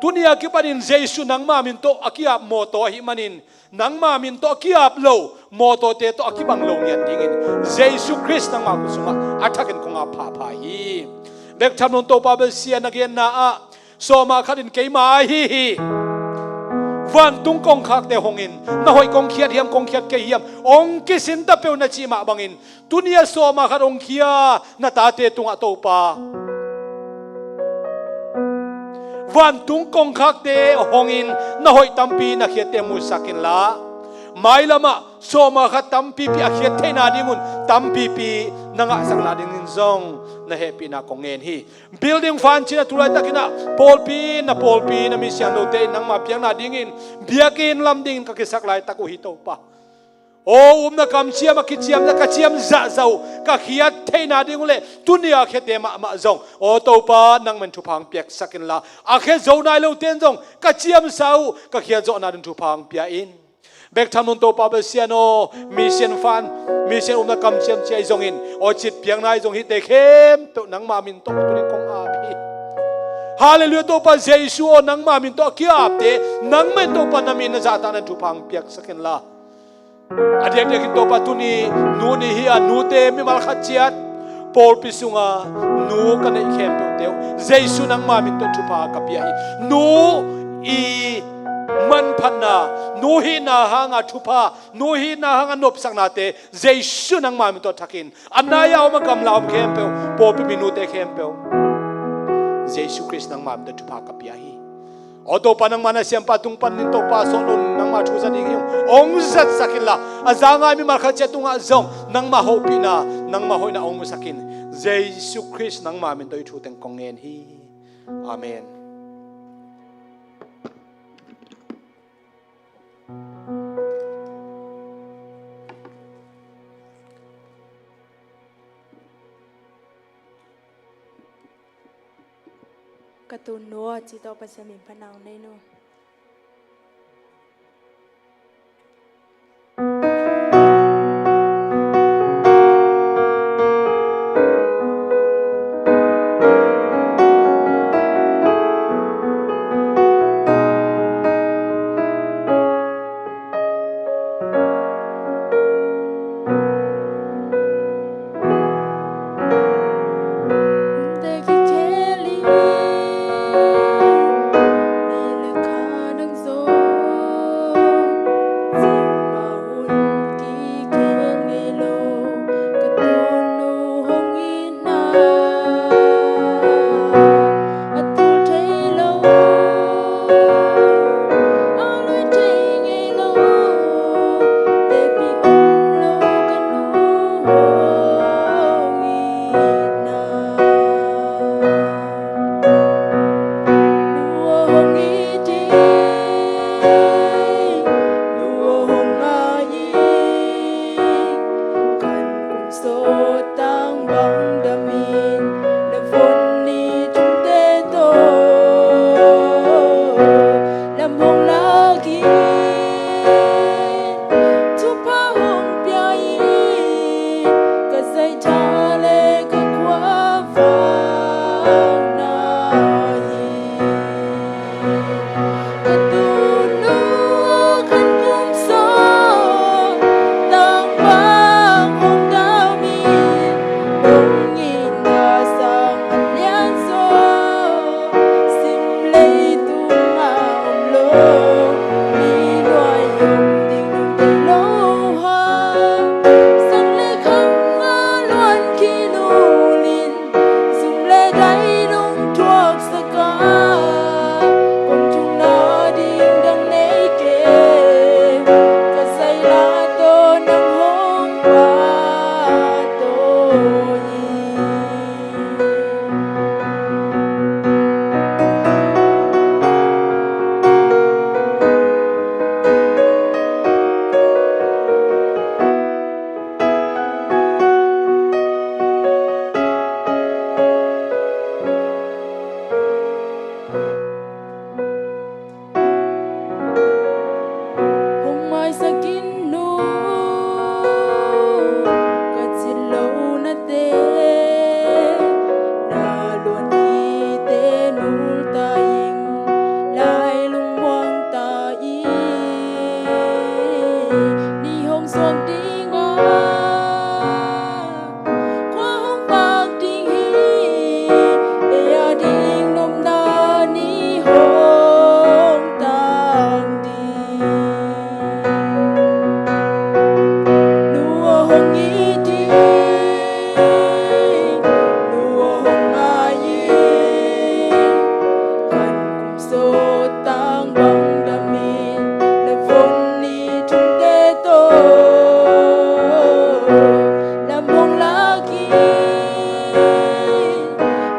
Tuni a kipanin Jesu nangma min tawh a ki-ap mawtaw ahih manin nangma min tawh a ki-ap lo mawtawte tawh a kibang lo ngiat dingin Jesu Khrist nangma khutsungah a thakin kong ap phapha hi. Bek tham loin Topa Pasian na genna ah sawma khat in keima ahi hi. Vantung kongkhakte hongin, na hoih kong khiat hiam, kong khiat kei hiam, hong kisin ta peuh na cih mah bangin tuni a sawma khat hong khia na tate tungah Topa, vantung kongkhakte hongin na hoih tampi na khiatte musak inla, mailamah sawma khat tampipi a khiat theihna dingun tampipi na ngahsakna dingin zong na hehpihna kong ngen hi. Building fan cin a tu laitakin ah pawlpi in, na pawlpi in, na mi siangthote in nangma piakna dingin biakinn lam dingin ka kisak laitak uh hi Topa. Aw, upna kamciam a kiciamna ka ciam zahzah uh ka khiat theihna ding uh le tuni a khiate mahmah zong, aw Topa, nangman thupha hong piaksak inla, a khia zo nai lote in zong ka ciamsa uh ka khiat zawhna ding thupha hong pia in. Bek tham loin Topa Pasian aw, mission fan, mission upna kamciam ci ahi zongin, aw citpiakna ahi zong hihte khempeuh nangma min tawh tunin kong ap hi. Halleluiah, Topa Jesu aw, nangma min tawh a ki-apte nangma in Topa na min na zahtakna thupha hong piaksak inla, a diakdiakin Topa tuni nu ni hi a, nute mimal khat ciat pawlpi sunga nu ka neih khempeuhte uh Jesu nangma min tawh thupha ka pia hi. Nu i manphatna, nu hihna hanga thupha, nu hihna hanga nopsaknate Jesu nangma min tawh thakin, a nai-a om a gamla om khempeuh, pawlpi mi nute khempeuh Jesu Khrist nangma min tawh thupha ka pia hi. Aw Topa, nangma na siampa tung panin Topa sawt loin nangma thu za ding hi ung. Hong zatsak inla, a za ngai mimal khat ciat tungah zong nangma hopihna, nangma hoihna hong musak in. Jesu Khrist nangma min tawh hih thu teng kong ngen hi. Amen. Ka tun nu aw, ci tawh Pasian min phatna hong nei nu. suak ding a, khua hong vak ding hi. Ei a ding nopna ni hong tang ding. Nu a hong it ding, nu a hong ngai in, kan kum sawt tang bang dam in, na vun ni thumte tawh lam hong lak in,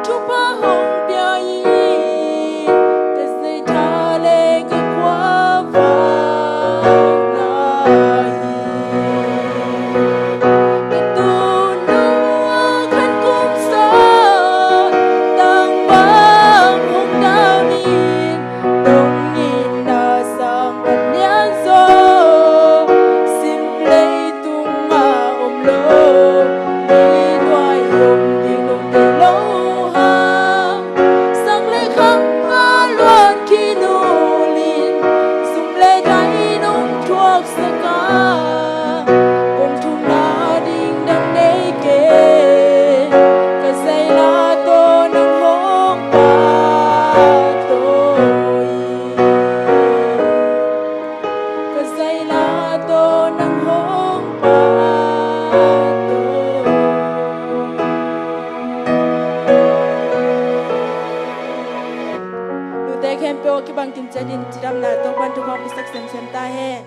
thupha hong pia in, ka zeitha le ka khua vak na hi. Ka tunu a khan kum sawt tang bang hong dam in, dong in na sang van lian zaw, sim leitung a om lo, mi nuai om ding om ding lo hang, sang le khang a luan khin ul in, zum le dai nong thuak sak a, kong thumna ding dang nei kei, ka zaila tawh nang hong pahtawi. Ka zaila tawh nang hong pahtawi. Nute khempeuh a kibang kim ciat in cidamna Topa'n thupha piasak semsem ta hen.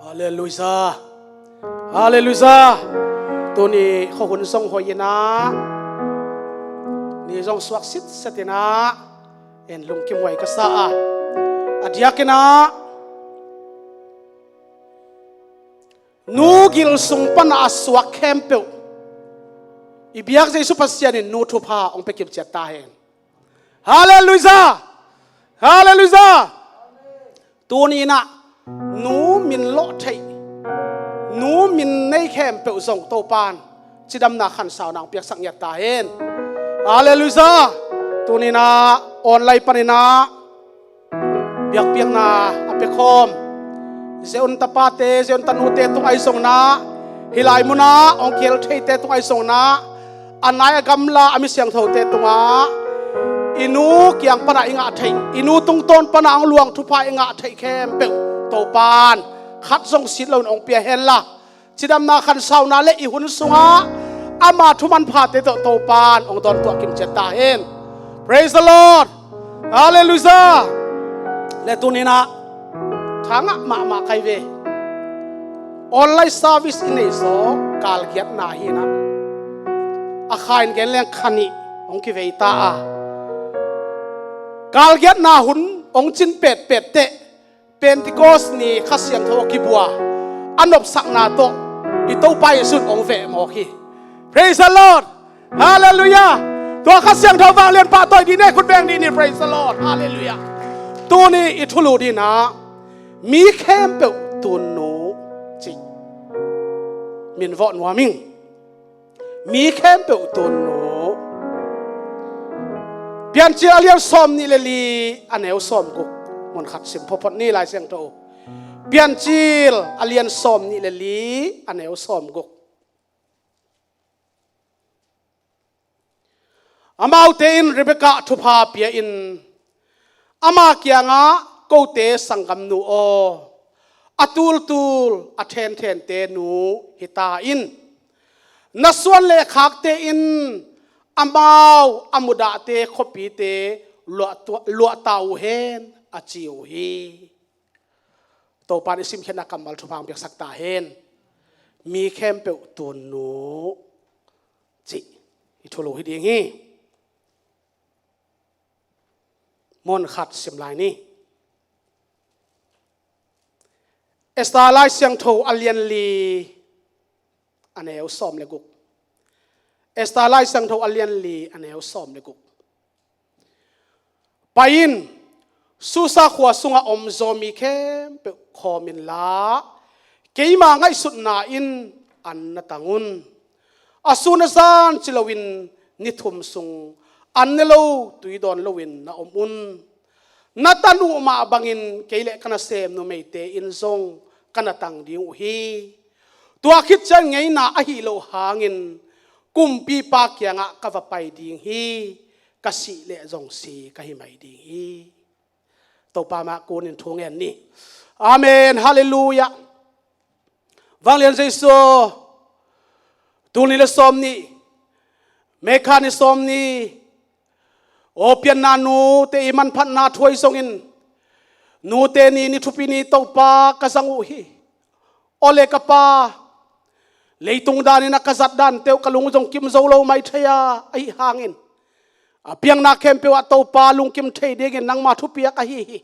Halleluiah. Halleluiah. Tuni khuahun zong hoih in ah, ni zong suak sitset in ah, en lungkim huai ka sa a, a diakin ah nu gil sung pan a suak khempeuh i biak Jesu Pasian in nu thupha hong pia kim ciat ta hen. Halleluiah. Halleluiah. Tuni in ah nu min lawh theih, nu min nei khempeuh zong Topa'n cidamna khansauna hong piaksak ngiat ta hen. Halleluiah. Tuni in ah online panin ah biakpiakna a pia khawm Zion tapate, Zion tanute tung ahi zongin ah, hih lai munah hong kihel theite tung ahi zongin ah, a nai a gamla a mi siangthote tungah i nu kiang panah i ngah theih, i nu tungtawn panah hong luang thupha i ngah theih khempeuh Topa'n khat zong sit loin hong pia henla, cidamna khansauna le i hun sungah ama thu manphate tawh Topa'n hong dawntuah kim ciat ta hen. Praise the Lord. Halleluiah. Le tuni in ah thangah mahmah kai ve. Online service i neih zawh kalgiatna hi in ah, a kha in gen leng kha nih hong kivei ta a, kalgiatna hun hong cin petpet teh Pentecost ni Kha Siangtho a kibua a nopsakna tawh i Topa Jesu in hong veh mawk hi. Praise the Lord. Halleluiah. Tua Kha Siangtho vanglian pahtawi dih ni, khut beng dih ni. Praise the Lord. Halleluiah. Tuni i thulu ding in ah mi khempeuh tunnu cih min vawh nuam ing. Mi khempeuh tunnu. Piancil a lian sawm nih le li a neu sawm guk. Mun khat sim phawtphawt ni Lai Siangtho. Piancil a lian sawm nih le li a neu sawm guk. Amaute in Rebekah thupha pia in ama kiangah, kote sanggamnu aw, a tultul a thenthente nu hi ta in, na suan le khakte in amau a mudahte khuapite luah tua-, luah ta uh hen a ci uh hi. Topa'n i simkhiatna kammal thupha hong piaksak ta hen. Mi khempeuh tunnu cih i thulu hi ding hi. Mun khat sim lai ni. Esther Lai Siangtho a lian li a neu sawm le guk. Esther Lai Siangtho a lian li a neu sawm le guk. Pai in, Susa khua sungah om zaw mi khempeuh khawm inla, keima ngaihsutna in an na tang un. A sun a zan ci loin ni thum sung an ne lo, tui dawn loin na om un. Na tan uh mah bangin kei le ka nasem numeite in zong ka na tang ding uh hi. Tua khit ciang ngeina ahih loh hangin kumpipa kiangah ka va pai ding hi. Ka sih leh zong si ka hi mai ding hi. Topa mah kunin thu ngen ni. Amen. Halleluiah. Vanglian Jesu, tul nih le sawm nih, May kha ni sawm ni, aw pianna nute i manphatna thu ahi zongin, nute ni, ni thupi ni Topa ka zang uh hi. Aw le ka Pa, leitung danin a ka zat dante uh ka lung zong kim zo lo mai thei a, ahi hangin a piangna khempeuh ah Topa lungkim thei dingin nangma thupiak ahi hi.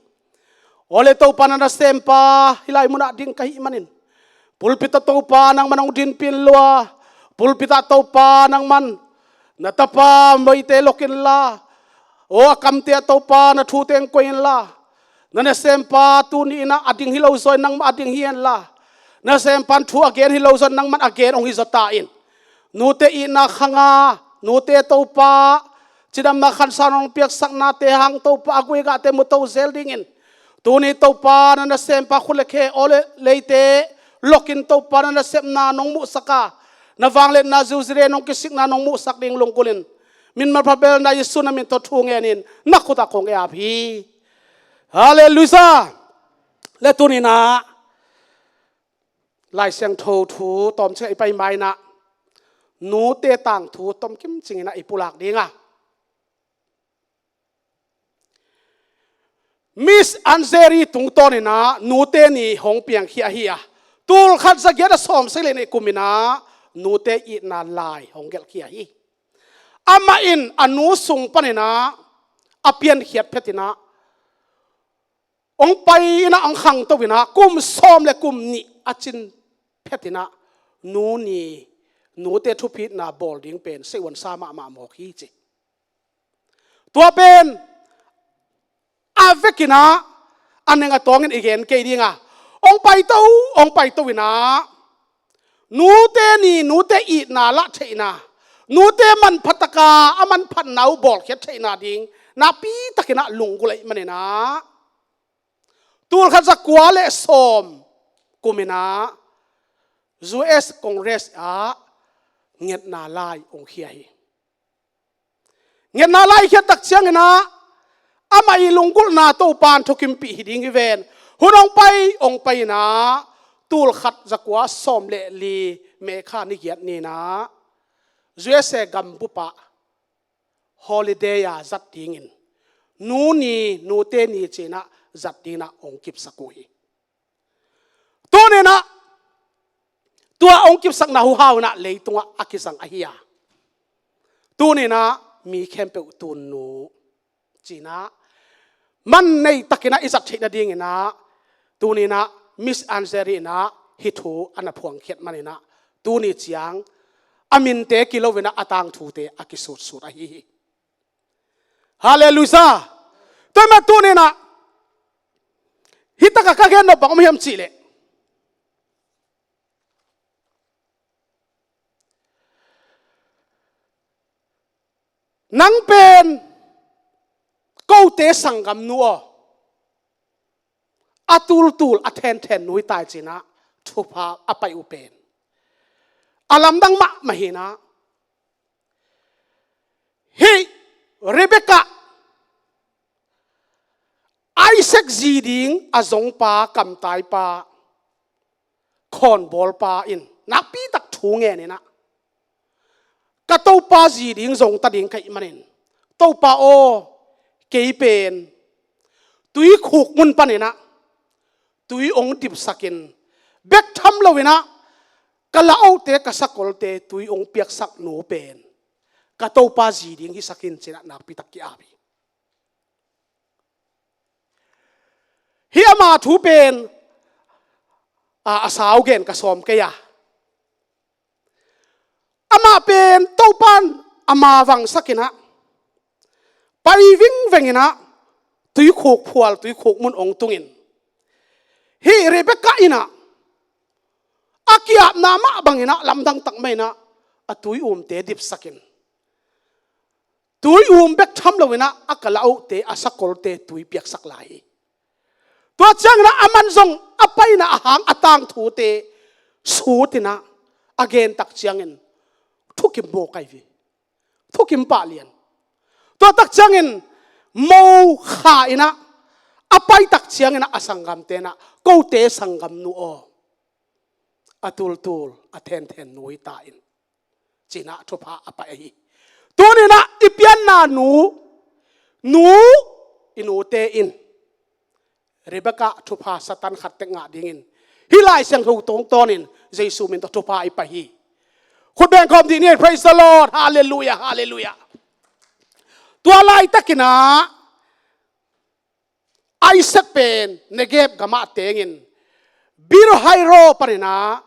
Aw le Topa, na nasempa hih lai munah ding ka hih manin, pulpit ah Topa nangman hong dinpih in lua. Pulpit ah Topa nangman na tapa Mayte lok inla, aw a kamte ah Topa na thute hong koih inla, na nasempa tuni in ah a ding hi lo zaw in nangmah a ding hi inla, na nasempa in thu a gen hi lo zaw in nangman a gen hong hi zaw ta in. Nute itna khanga, nute Topa cidamna khansa nong piaksaknate hang Topa a guigahte mu to zel dingin, tuni Topa na nasempa khut le khe, aw le leite lokin Topa na nasepna nong muhsak a, na vangliatna ziuzire nong kisikna nong muhsak ding lunggulhin, min manpha belna Jesu na min tawh thu ngenin na khutah kong ei ap hi. Halleluiah. Le tuni in ah Lai Siangtho thu tawmcik ah i pai ma in ah, nute tangthu tomkim cingin ah i pulak ding a, Miss Anjeri tungtawnin ah nute ni hong piangkhia hi a, tul khat za giat a sawm sagih le nih kumin ah nute itna lai hong gelhkhia hi. Amah in a nu sung panin ah a piankhiat phetin ah hong pai in ah hong khangto in ah kum sawm le kum nih a cin phetin ah nu ni, nute thupitna bawl ding pen seiuansa mahmah mawk hi ci. Tua pen a vekin ah a neng a tawngin i gen kei ding a, hong paito, hong paito in ah nute ni, nute itna lah theihna, nute manpha taka a manphatna uh bawlkhiat theihna ding nakpi takin ah lunggulh ahih manin ah, tul khat za kua le sawm kumin ah U S Congress ah ngetna lai hong khia hi. Ngetna lai khiat tak ciangin ah amah i lunggulhna Topa in thukimpih hi ding hi ven. Hun hong pai, hong pai in ah tul khat za kua sawm le li May kha ni giat ni in ah U S A gambup ah holiday a zat dingin, nu ni, nute ni ci-in ah zat dingin ah hong kipsak uh hi. Tuni in ah tua hong kipsakna huhau in ah leitungah a kizang ahi a, tuni in ah mi khempeuh tunnu ci-in ah man nei takin ah i zat theih nadingin ah, tuni in ah Miss Anjeri in ah hih thu a na phuangkhiat manin ah, tuni ciang a minte kilo in ah a tangthute a kisutsut ahi hi. Halleluiah. Tua ahih manin tuni in ah hih takah ka gen nop bang om hiam cih leh, nang pen kote sanggamnu aw, a tultul a thenthen nu hi tai ci-in ah thupha a pai uh pen a lamdang mahmah hi in ah, hih Rebekah, Isaac zi ding a zongpa, kamtaipa, khawnbawlpa in nakpi tak thu ngen in ah, ka topa zi ding zong ta ding ka hih manin, Topa aw, kei pen tuikhuk mun panin ah tui hong dipsakin, bek tham lo in ah ka lauhte, ka sakolte tui hong piaksak nu pen ka topa zi ding hisak in ci-in ah nakpi tak ki-ap hi. Hih ama thu pen a, a sau gen ka sawm kei a, amah pen Topa in ama vangsak in ah pai vingveng in ah tuikhuk phual, tuikhuk mun ong tungin, hih Rebekah in ah a ki-apna mah bangin ah lamdang tak mah in ah a tui umte dipsakin, tui um bek tham loin ah a kalaohte, a sakolte tui piaksak lai hi. Tua ciangin ah aman zong a paina, a hang, a tangthute sutin ah a gen tak ciangin thukim mawk ahi ve. Thukim pah lian. Tua tak ciangin mo kha in ah a pai tak ciangin ah a sanggamte in ah, "Kote sanggamnu aw, a tultul a thenthennu hi ta in," ci-in ah thupha a pai ahi. Tuni-in ah i pianna nu, nu, i nute in Rebekah thupha satan khat tek ngah dingin hih Lai Siangtho tungtawnin Jesu min tawh thupha i pai hi. Khut beng khawm dih ni. Praise the Lord. Hallelujah, hallelujah. Tua laitakin ah Isaac pen Negeb gamah tengin Beer-lahai-roi panin ah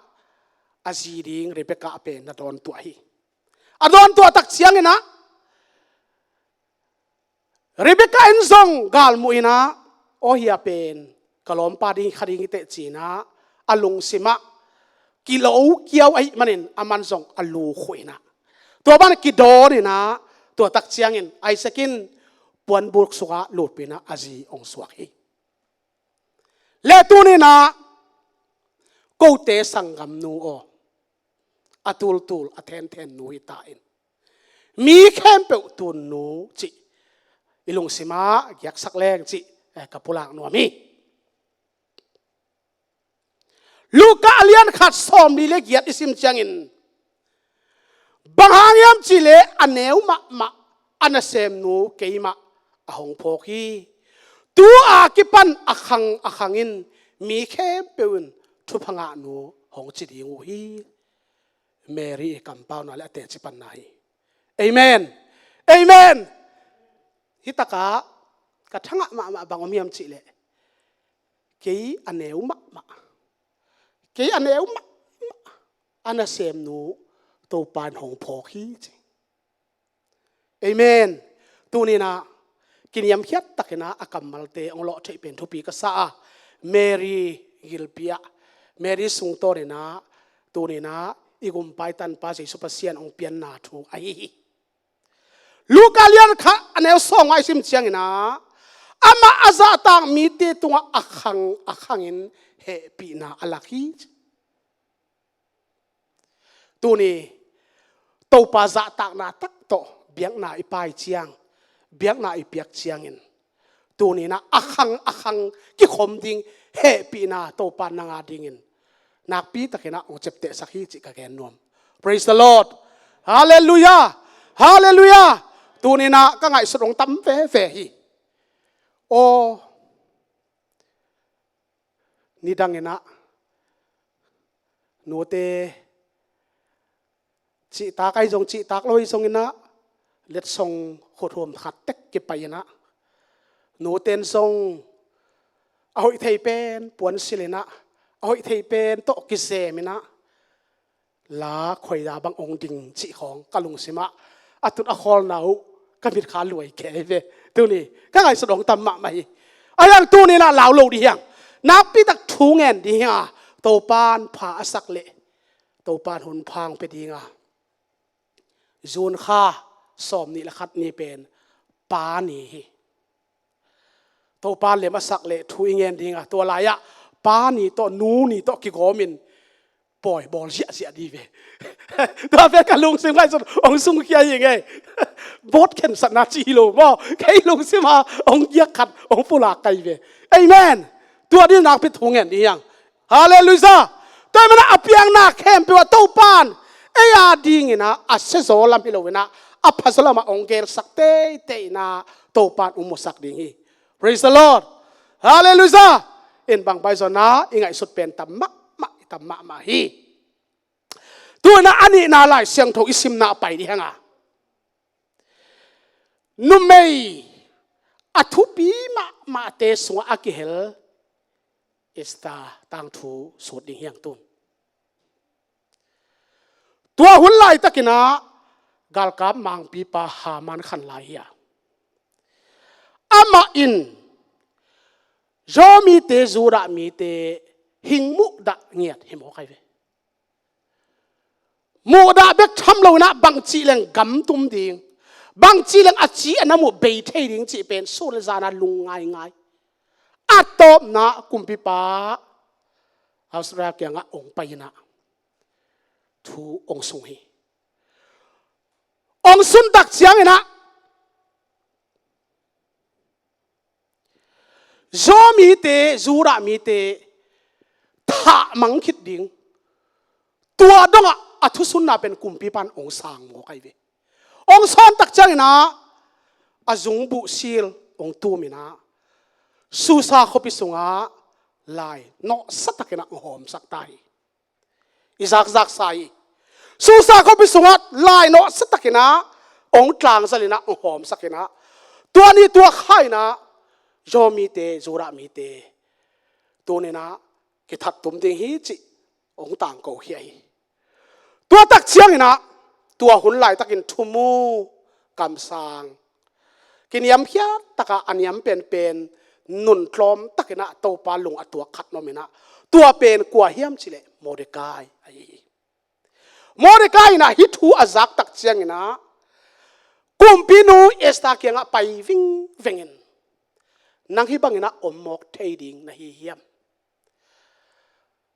a zi ding Rebekah pen na dawntuah hi. A dawntuah tak ciangin ah Rebekah in zong galmuh in ah, "Aw, hih pen ka lawmpa ding kha ding hi teh," ci-in ah a lungsim ah kilo kiau ahih manin aman zong a lu khuh in ah, tua ban kidawn in ah, tua tak ciangin Isaac in puanbuk sungah lutpih in ah a zi ong suak hi. Le tuni-in ah, "Kote sanggamnu aw, a tultul a thenthennu hi ta in, mi khempeuh tunnu," cih i lungsim ah giaksak leng cih, eh, ka pulak nuam hi. Luka a lian khat sawmli le giat i sim ciangin, "Bang hang hiam cih leh a neu mahmah a nasemnu keimah a hong phawk hi. Tu-a kipan a khang a khangin mi khempeuh in thupha ngahnu hong ci ding uh hi." Mary i kampauna le a teci panna hi. Amen. Amen. Hih takah ka thangah mahmah bang om hiam cih leh, "Kei a neu mahmah, kei a neu mahmah a nasemnu Topa in hong phawk hi," ci. Amen. Tuni-in ah kiniamkhiat takin ah a kammalte ong lawh theih pen thupi ka sa a, Mary gilpi ah, Mary sungtawnin ah tuni-in ah i gumpa i tanpa Jesu Pasian ong pianna thu ahi hi. Luka lian khat a neu sawmnga i sim ciangin ah, "Amah a zahtak mite tungah a khang a khangin hehpihna a lak hi." Tuni Topa zahtakna tak tawh biakna i pai ciang, biakna i piak ciangin, tuni-in ah a khang a khang kikhom ding hehpihna Topa nang a dingin nakpi takin ah hong ciaptehsak hi cih ka gen nuam. Praise the Lord. Hallelujah. Hallelujah. Tuni-in ah ka ngaihsut hong tam veve hi. Aw, nidangin ah nute cihtak ahi zong, cihtak lo ahi zongin ah, letsong khuthum khat tek kipai-in ah, nute in zong a hoih thei pen puansilh in ah, a hoih thei pen tawh kizem in ah, la khuaida bang ong ding cih khawng ka lungsim ah a tut a khawlna uh ka mitkha luai kei ve. Tuni ka ngaihsut ong tam mahmah hi. Ahi hang tuni-in ah lau lo dih hiang. Nakpi tak thu ngen dih hiang a, Topa in pha a sak leh Topa in hun pha ong pia ding a, June kha sawmnih le khat ni pen Pa ni hi. Topa in lem a sak leh thu i ngen ding a, tua lai-ah Pa ni tawh Nu ni tawh kigawmin pawi bawl ziahziah dih ve. Tua pen ka lungsim ngaihsun ong sungkhia hi ing ei. Bawt khensatna ci hi lo maw, kei lungsim ah ong giak khat ong pulak ka hi ve. Amen. Tua dih nakpi thu ngen dih hiang. Hallelujah. Tua ahih manin ah a piakna khempeuh ah Topa in ei a dingin ah a siazaw lam hi loin ah a phazaw lamah ong gelsak teitei in ah Topa in ong musak ding hi. Praise the Lord. Hallelujah. In bang pai zong ah i ngaihsut pen tam mahmah, i tam mahmah hi. Tu-in ah a nihna Lai Siangtho i simna pai dih hang a, numei a thupi mahmahte sungah a kihel Esther tangthu sut ding hiang tun. Tua hun laitakin ah galkap mangpipa Haman khan lai hi a, amah in Jew mite, Judah mite hing muhdah ngiat hi mawk ai ve. Muhdah bek tham lo inah bangci leng gam tum ding, bangci leng a ci a nam uh bei thei ding cih pen sun le zan a lung ngaingai. A tawpna kumpipa Ahasuera kiangah ong pai inah thu ong sung hi. Ong sun tak ciang inah Jew mite, Judah mite thah mang khit ding, tua dongah a thusunna pen kumpipa in ong sang mawk ai ve. Ong sawn tak ciang inah a zungbuh sil ong tum inah Susa khuapi sungah lai nawhsa tak inah ong hawmsak ta hi. I zakzaksa hi. Susa khuapi sungah lai nawhsa tak inah ong tlangzal inah ong hawmsak inah, tua ni tua kha inah Jew mite, Judah mite tuni inah kithat tum ding hi cih ong tangko khia hi. Tua tak ciang inah tua hun laitakin thumu, kamsang, kiniamkhiat takah a niam penpen nuntlawm tak inah Topa lung a tuak khat na om inah, tua pen kua hiam cih leh Mordecai ahi hi. Mordecai inah hih thu a zak tak ciang inah kumpinu Esther kiangah pai vingveng in, nang hih bang inah om mawk thei ding na hi hiam?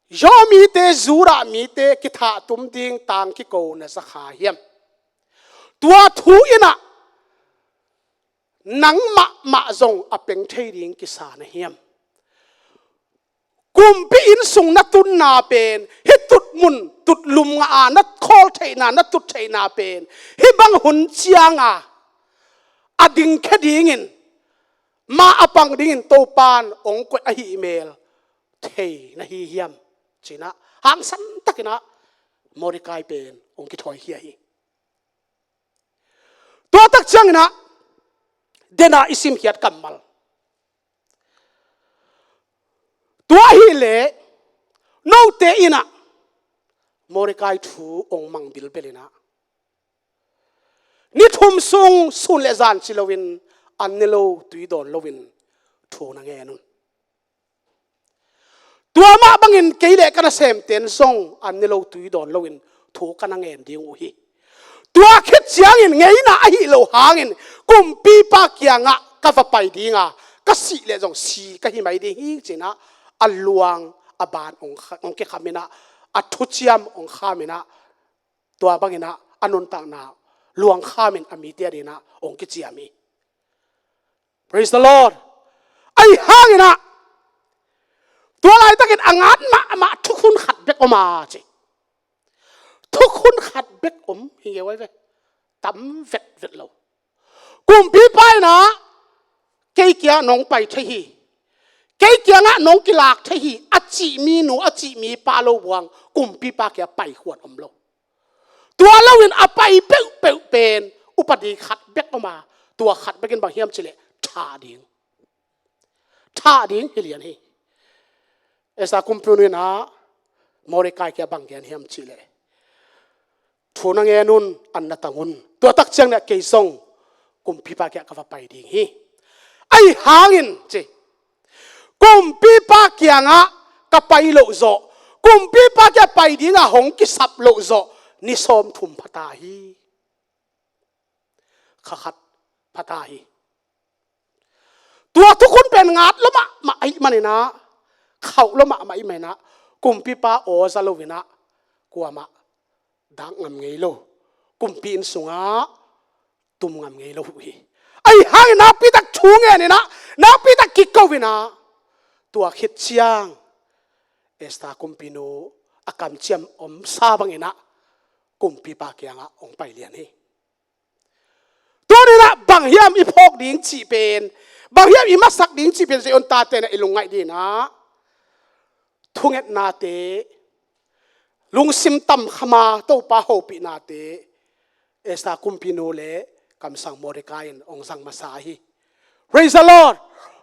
Jew mite, Judah mite kithah tum ding tang kiko na za kha hiam? Tua thu inah nang mahmah zong a peng thei ding kisa na hiam? Kumpi inn sung na tunna pen hih tutmun, tutlum ngah a na khawl theihna, na tut theihna pen hih bang hun cianga a dingkhia dingin, ma a pang dingin Topan ong koih ahih mel thei na hi hiam? Ci inah hangsan tak inah Mordecai pen ong kithawi khia hi. Tua tak ciang inah dena i simkhiat kammal, tua ahih leh note inah Mordecai thu ong mang bilbel inah ni thum sung sun le zan ci loin, an ne lo tui dawn loin thu na ngen un. Tua mah bangin kei le ka nasemten zong an ne lo tui dawn loin thu ka na ngen ding uh hi. Tua khit ciangin ngeina ahi lo hangin kumpipa kiangah ka va pai dinga, ka sih leh zong si ka hi mai ding hi, ci inah a luang a ban ong kha-, ong kikham inah a thuciam ong kham inah, tua bang inah a nuntakna luang khamin a mite a dinah ong kiciam hi. Praise the Lord. Ahi hang inah tua laitakin a ngat mahmah thukhun khat bek om a, ci. Thukhun khat bek om hi ngeu ai ve. Tam vetvet lo. Kumpipa inah kei kiangah nong pai thei hi, kei kiangah nong kilak thei hi a cih mi nu, a cih mi pa lo buang kumpipa kiangah pai khuan om lo. Tua loin a pai peuhpeuh pen upadi khat bek om a, tua khat bekin bang hiam cih leh thah ding. Thah ding hi lian hi. Esther kumpinu inah Mordecai kiangah bang gen hiam cih leh, thu na ngen un, an na tang un. Tua tak ciang inah kei zong kumpipa kiangah ka va pai ding hi. Ahi hangin, ci, kumpipa kiangah ka pai loh zawh, kumpipa kiangah pai dinga hong kisap loh zawh ni sawmthum pha ta hi. Kha khat pha ta hi. Tua thukhun pen ngat lua mahmah ahih man inah, khauh lua mahmah ahih man inah, kumpipa aw za lo inah kuamah dak ngam ngei lo, kumpi inn sungah tum ngam ngei lo uh hi. Ahi hangin nakpitak thu ngen inah, nakpitak kiko inah, tua khit ciang Esther kumpinu a kamciam omsa bang inah kumpipa kiangah ong pai lian hi. Tuni inah bang hiam i phawk ding cih pen, bang hiam i masak ding cih pen, zei on tate inah i lungngaih ding inah thungetnate, lungsim tamkhama Topa hopihnate, Esther kumpinu le kamsang Mordecai in ong zang masa hi. Praise the Lord.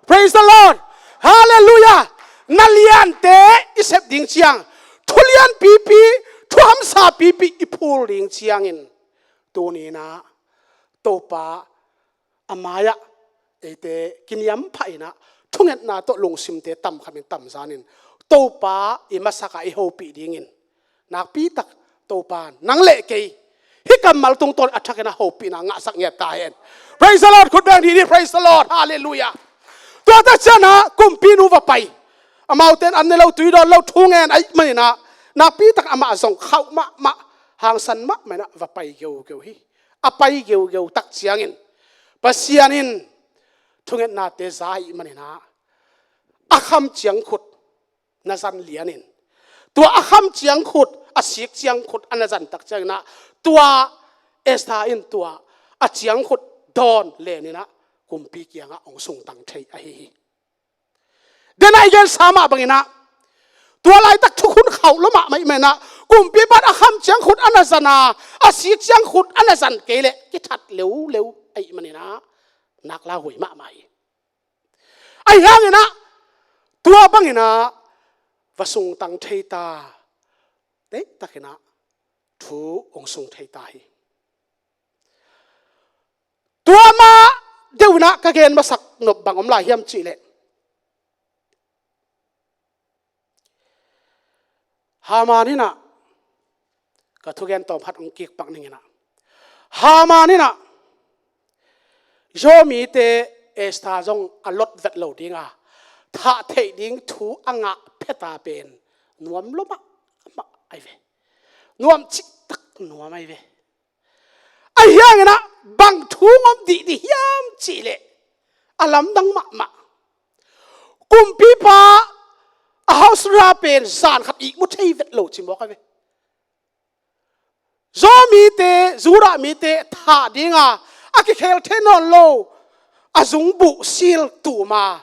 Praise the Lord. Hallelujah. Na liante i sep ding ciang, thu lianpipi, thu hamsapipi i phul ding ciangin, tuni inah Topa a mai-ah eite kiniam phah inah thungetna tawh lungsimte tamkhamin tamzanin Topa i masakah i hopih dingin nakpitak Topa nang le kei hih kammal tungtawn a thakin a hopihna ngahsak ngiat ta hen. Praise the Lord. Khut beng dih ni. Praise the Lord. Halleluiah. Tua tak ciangin ah kumpinu va pai. Amaute in an ne lo, tui dawn lo, thu ngen ahih manin ah nakpitak amah zong khauh mahmah, hangsan mahmah in ah va pai geugeu hi. A pai geugeu tak ciangin Pasian in thungetnate za ahih manin ah a kham ciangkhut na zan lianin, tua a kham ciangkhut, a sik ciangkhut a na zan tak ciangin ah tua Esther in tua a ciangkhut dawn lenin ah kumpi kiangah hong sungtang thei ahi hi. Den ah i gensa mah bangin ah tua laitak thukhun khauh lua mahmah ahih manin ah kumpipa in a kham ciangkhut a na zan a, a sik ciangkhut a na zan kei leh kithat leuleu ahih manin ah nak lauhuai mahmah hi. Ahi hangin ah tua bangin ah va sungtang thei ta, deihtakin ah thu hong sung thei ta hi. Tua mah deuh in ah ka gen masak nop bang om lai hiam cih leh, Haman in ah, ka thugen tawm khat hong kik pak ning in ah, Haman in ah Jew mite Esther zong a lot vet lo ding a, thah theih ding thu a ngah phet a pen nuam lua mahmah ahi ve. Nuam cihtak nuam ahi ve. Ahi hangin ah bang thu ngom dihdih hiam cih leh a lamdang mahmah. Kumpipa Ahasuera pen zan khat ihmu thei vet lo ci mawk ahi ve. Jew mite, Judah mite thah ding a, a kikhel thei nawn lo a zungbuh sil tum a,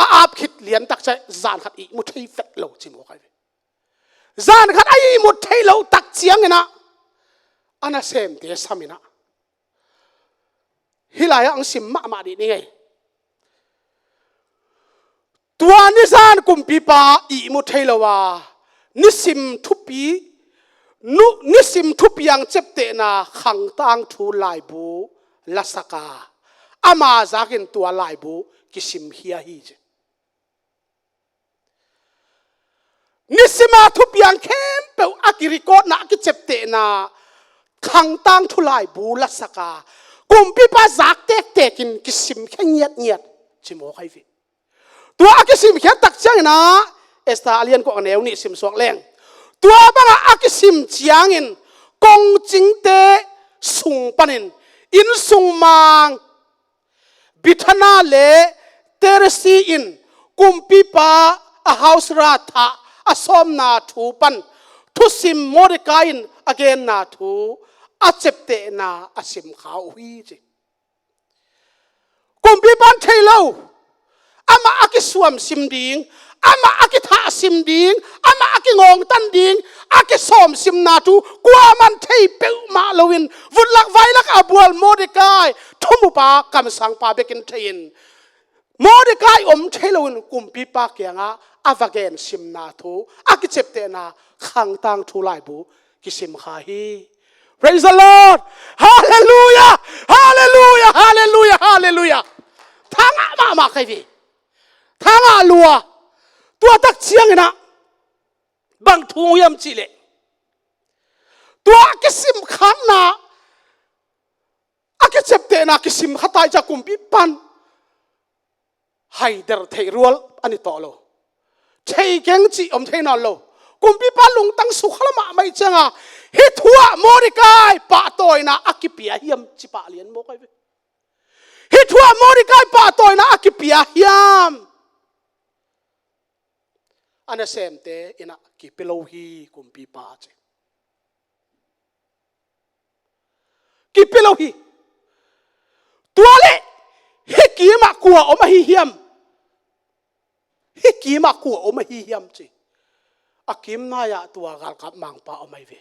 a ap khit lian tak ciang zan khat ihmu thei vet lo ci mawk ahi ve. Zan khat a ihmut theih loh tak ciangin ah a nasemte sam in ah, hih lai-ah hong sim mahmah dih ni ngei. Tua nizan kumpipa ihmut thei lo a, nisim thupi, nu, nisim thupiang ciaptehna khangtang thu laibu lasak a, ama zakin tua laibu kisimkhia hi ci. Nisima thupiang khempeuh a kirecordna, a kiciaptehna khangtang thu laibu lasak a, kumpipa zak tektekin kisimkhia ngiatngiat ci mawk ahi ve. Tua a kisimkhiat tak ciangin ah, Esther a lian kua a neu nih simsuak leng, tua bangah a kisim ciangin kongcingte sung panin innsung mang Bithana le Teresh in kumpipa Ahasuera thah a sawmna thu pan thusim Mordecai in a genna thu a ciaptehna a simkha uh hi ci. Kumpipa in thei lo, amah a kisuamsim ding, amah a kithahsim ding, amah a kingawngtan ding, a kisawmsimna thu kuaman thei peuhmah loin, vutlak vailak a bual Mordecai, thumupa kamsangpa bekin thei in, Mordecai om thei loin kumpipa kiangah a va gensimna thu, a kiciaptehna khangtang thu laibu kisimkha hi. Praise the Lord. Hallelujah. Hallelujah. Hallelujah. Hallelujah. Thangah mahmah kei ve. Thangah lua. Tua tak ciangin ah bang thu hiam cih leh, tua kisimkhatna, a kiciaptehna kisimkha ta i ciah kumpipa in haider theih rual a ni tawh lo. Thei keng cih om thei nawn lo. Kumpipa lungtang sukha lua mahmah i cianga, hih thu ah Mordecai pahtawina a kipia hiam ci pah lian mawk ahi ve. Hih thu ah Mordecai pahtawina a kipia hiam? A nasemte in ah kipia lo hi kumpipa ci. Kipia lo hi. Tua leh hih kimah kua om ahi hiam? Hih kimah kua om ahi hiam ci. A kimnai-ah tua galkap mangpa om ahi ve.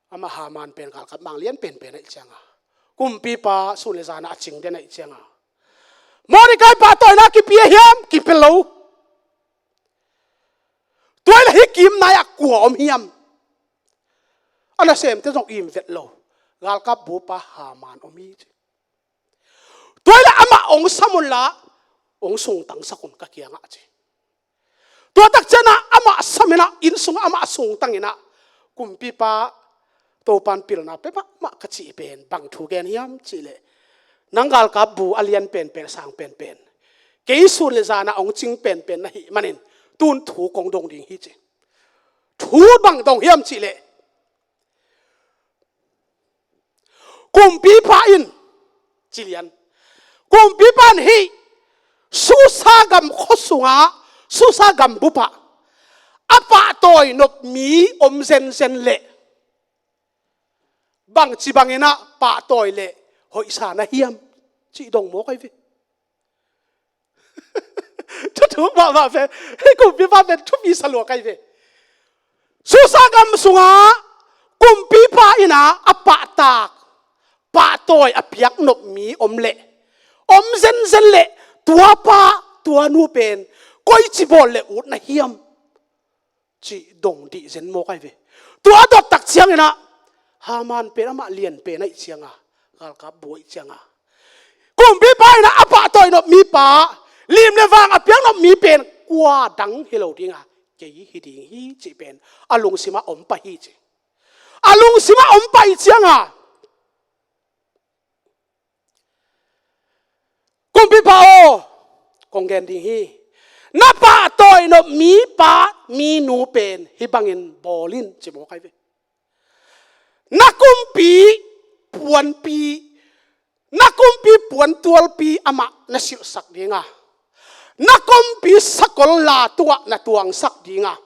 Amah Haman pen galkap mang lian penpen ahih cianga, kumpipa sun le zana a cing den ahih cianga, Mordecai pahtawina kipia hiam? Kipia lo. Tua leh hih kimnai-ah kua om hiam? A nasemte zong im vet lo. Galkap bupa Haman om hi ci. Tua leh amah hong sam unla, hong sungtangsak un ka kiangah ci. Tua takcianah amah saminah inn sungah amah sungtanginah kumpipa Topan pilna pia mahmah ka cih pen bang thu gen hiam cihleh, nang galkap bu a lian penpen sang penpen, kei sun le zanah hong cing penpen na hih manin tun thu kong dong ding hi ci. Thu bang dong hiam cihleh, kumpipa in, cilian, kumpipa in hih Susa gam khua sungah, Susa gam bupah a pahtawi nop mi om zenzen leh bangci banginah pahtawi leh hoihsa na hiam cih dong mawk ahi ve. Thuthuk mahmah ve. Hih kumpipa pen thupi sa lua kai ve. Susa gam sungah kumpipa innah a pahtak, pahtawi a piak nop mi om leh, om zenzen leh, tuapa tuanu pen koici bawl le ut na hiam cih dong dih zen mawk ahi ve. Tua a dot takcianginah Haman pen amah lian pen ahih cianga, galkap bu ahih cianga, kumpipa innah a pahtawi nop mipa, lim le vang a piak nop mi pen kua dang hi lo dinga, kei hi ding hi cih pen a lungsimah om pah hi ci. A lungsimah om pah ahih cianga, kumpipa aw, kong gen ding hi. Na pahtawi nop mipa, minu pen hih bangin bawl in ci mawk ahi ve. Na kumpi puanpi, na kumpi puantualpi amah na silhsak dinga, na kumpi sakol la tungah na tuangsak dinga,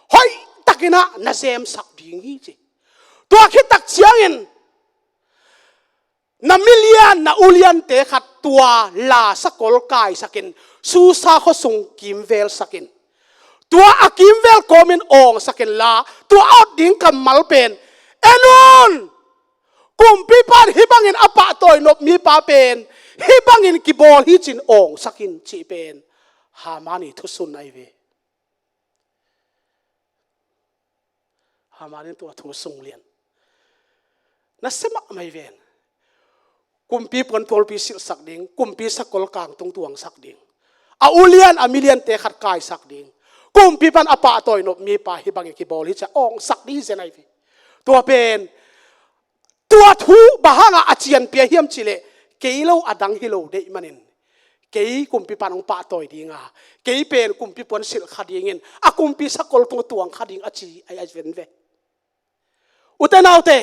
hoih takinah na zemsak ding hi ci. Tua khit takciangin na milian, na uliante khat tua la sakol kaisakin Susa khua sung kimvelsakin, tua a kimvel kawmin awngsakin la, tua a ot ding kammal pen en un. Kumpipa in hih bangin a pahtawi nop mipa pen hih bangin kibawl hi cin awngsakin cih pen Haman ii thusun ahi ve. Haman in tua thu sung lian, nasia mahmah hi ven. Kumpi puantualpi silhsak ding, kumpi sakol kangtung tuangsak ding, a ulian a miliante khat kaisak ding, kumpipa in a pahtawi nop mipa hih bangin kibawl hi ci-a awngsak ding hi zen ahi ve. Tua pen, tua thu bang hangah a cianpih hiam cihleh, kei lo a dang hi lo deih manin, kei kumpipa in hong pahtawi dinga, kei pen kumpi puan silh kha dingin a kumpi sakol tungah tuang kha ding a ci ahi, ahi ven ve. Ute naute,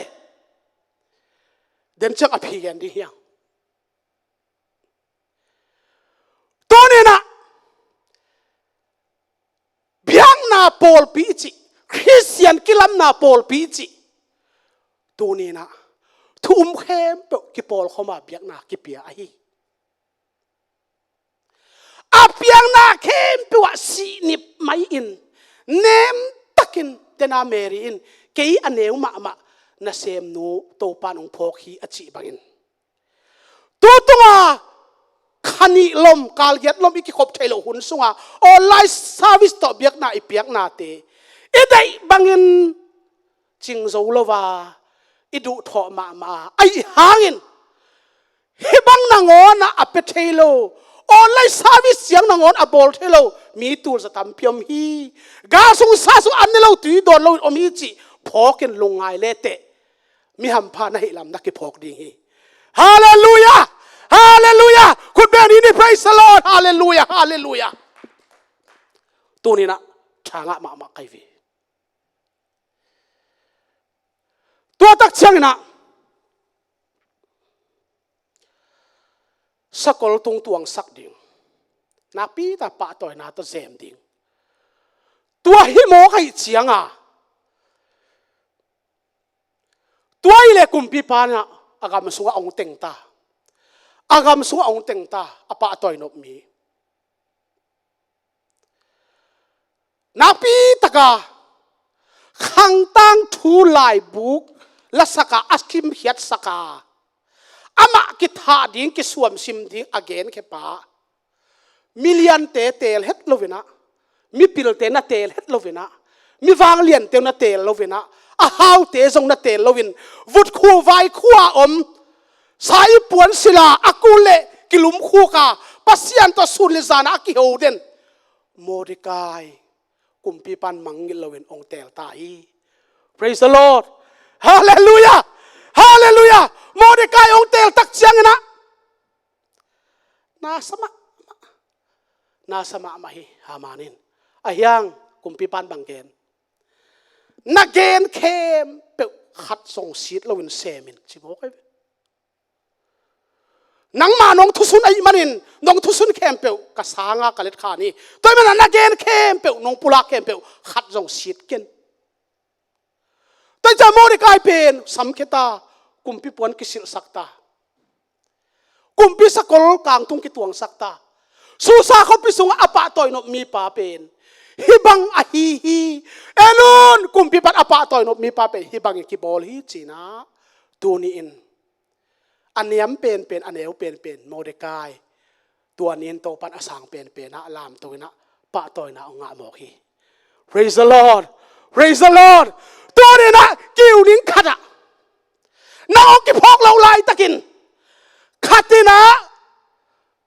den ciang a phi gen ding hiang. Tuninah biakna pawlpi i cih, Khristian kilamna pawlpi i cih, tuninah thu um khempeuh kipawlkhawma biakna kipia ahi. A piakna khempeuh ah sihnip mai-in, nemtakin, tena Mary in, kei a neu mahmah nasemnu Topa in hong phawk hi a cih bangin, tu tunga kha nih lom, kal giat lom i kikhop theih loh hun sunga online service tawh biakna i piaknate i deih bangin cing zo lo a, i duhthawh mahmah a, ahi hangin hih bang nangawnah a pia thei lo, online service ciang nangawn a bawl thei lo mi tulza tampi om hi. Gal sung sa sung an ne lo, tui dawn loin om hi cih phawkin lungngai leteh mi hampha na hih lam na kiphawk ding hi. Halleluiah! Halleluiah! Khut beng ni, praise the Lord! Halleluiah! Halleluiah! Tuninah thangah mahmah kai ve. Tua tak cianginah sakol tung tuangsak ding, nakpi tak pahtawina tawh zem ding, tua hi mawk ahih cianga, tua hi leh kumpipa in a gam sungah hong teng ta, a gam sungah hong teng ta, a pahtawi nop mi. Nakpi taka Khangtangthu laibuk lasaka a kimkhiatsaka, amah kithah ding, kisuamsim ding a genkhiapa, miliante teel het loinah, mipilte na teel het loinah, mivangliante na teel loinah, a haute zong na teel loin, vut khu vai khua om, sa i puan sila a kul leh kilumkhuk a, Pasian tawh sun le zan a kiho den Mordecai kumpipa'n mangngilh loin hong teel ta hi. Praise the Lord. Hallelujah. Hallelujah. Mordecai hong teel tak ciangin ah, na sa mahmah, na sa mahmah hi Haman in. Ahih hang kumpipa'n bang gen? Na gen khempeuh khat zong sit loin sem in, ci mawk hi ve. Nangma nong thusun ahih manin nong thusun khempeuh ka sang a ka let kha hi. Tua ahih manin na gen khempeuh, nong pulak khempeuh khat zong sit ken. Tua ciang Mordecai pen samkhia ta, kumpi puan kisilhsak ta, kumpi sakol kangtung kituangsak ta. Susa khuapi sungah a pahtawi nop mipa pen hih bang ahi hi. En un, kumpipa'n a pahtawi nop mipa pen hih bangin kibawl hi, ci-in ah, tuni-in a niam penpen, a neu penpen Mordecai, tua ni-in Topa'n a sang penpen ah lamto in ah pahtawina hong ngah mawk hi. Praise the Lord. Praise the Lord. Tuni-in ah kiu ding khat ah nang hong kiphawk loh laitakin, khat in ah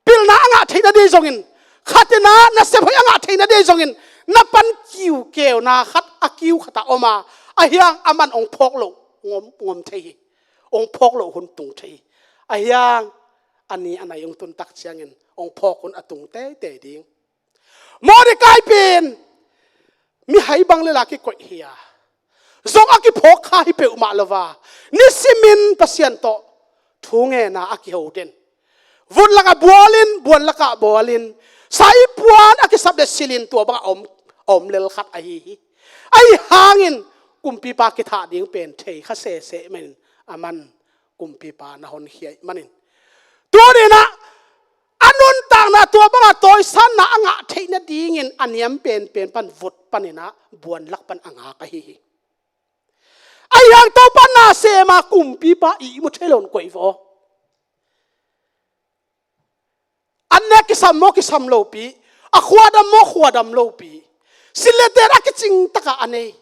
pilna a ngah theihna ding zongin, khat in ah nasep hoih a ngah theihna ding zongin, na pan kiu keuna khat a kiu khat ah om a, ahih hang aman hong phawk loh ngom, ngom thei hi. Hong phawk loh hun tung thei hi. Ahih hang a ni a nai hong tun tak ciangin hong phawk hun a tung teitei ding. Mordecai pen mihai bang le la kikoih hi a, zong a kiphawk kha hi peuhmah lo a, nisimin Pasian tawh thu ngen a, a kiho den. Vut lakah bualin, buan lakah bualin, saipuan a kisap le silhin tua bangah om, om lel khat ahi hi. Ahih hangin kumpipa kithah ding pen thei kha sese manin aman kumpipa na honkhia ahih manin, tuni-in ah a nuntakna tua bangah tawisanna a ngah theih nadingin a niam penpen pan vut panin ah buan lak pan a ngak ahi hi. Ahih hang Topa na sem a kumpipa ihmu thei loin koih vua. An nek kisam maw, kisam lopi, a khuadam maw, khuadam lopi, silh le ten a kicing takah a nei,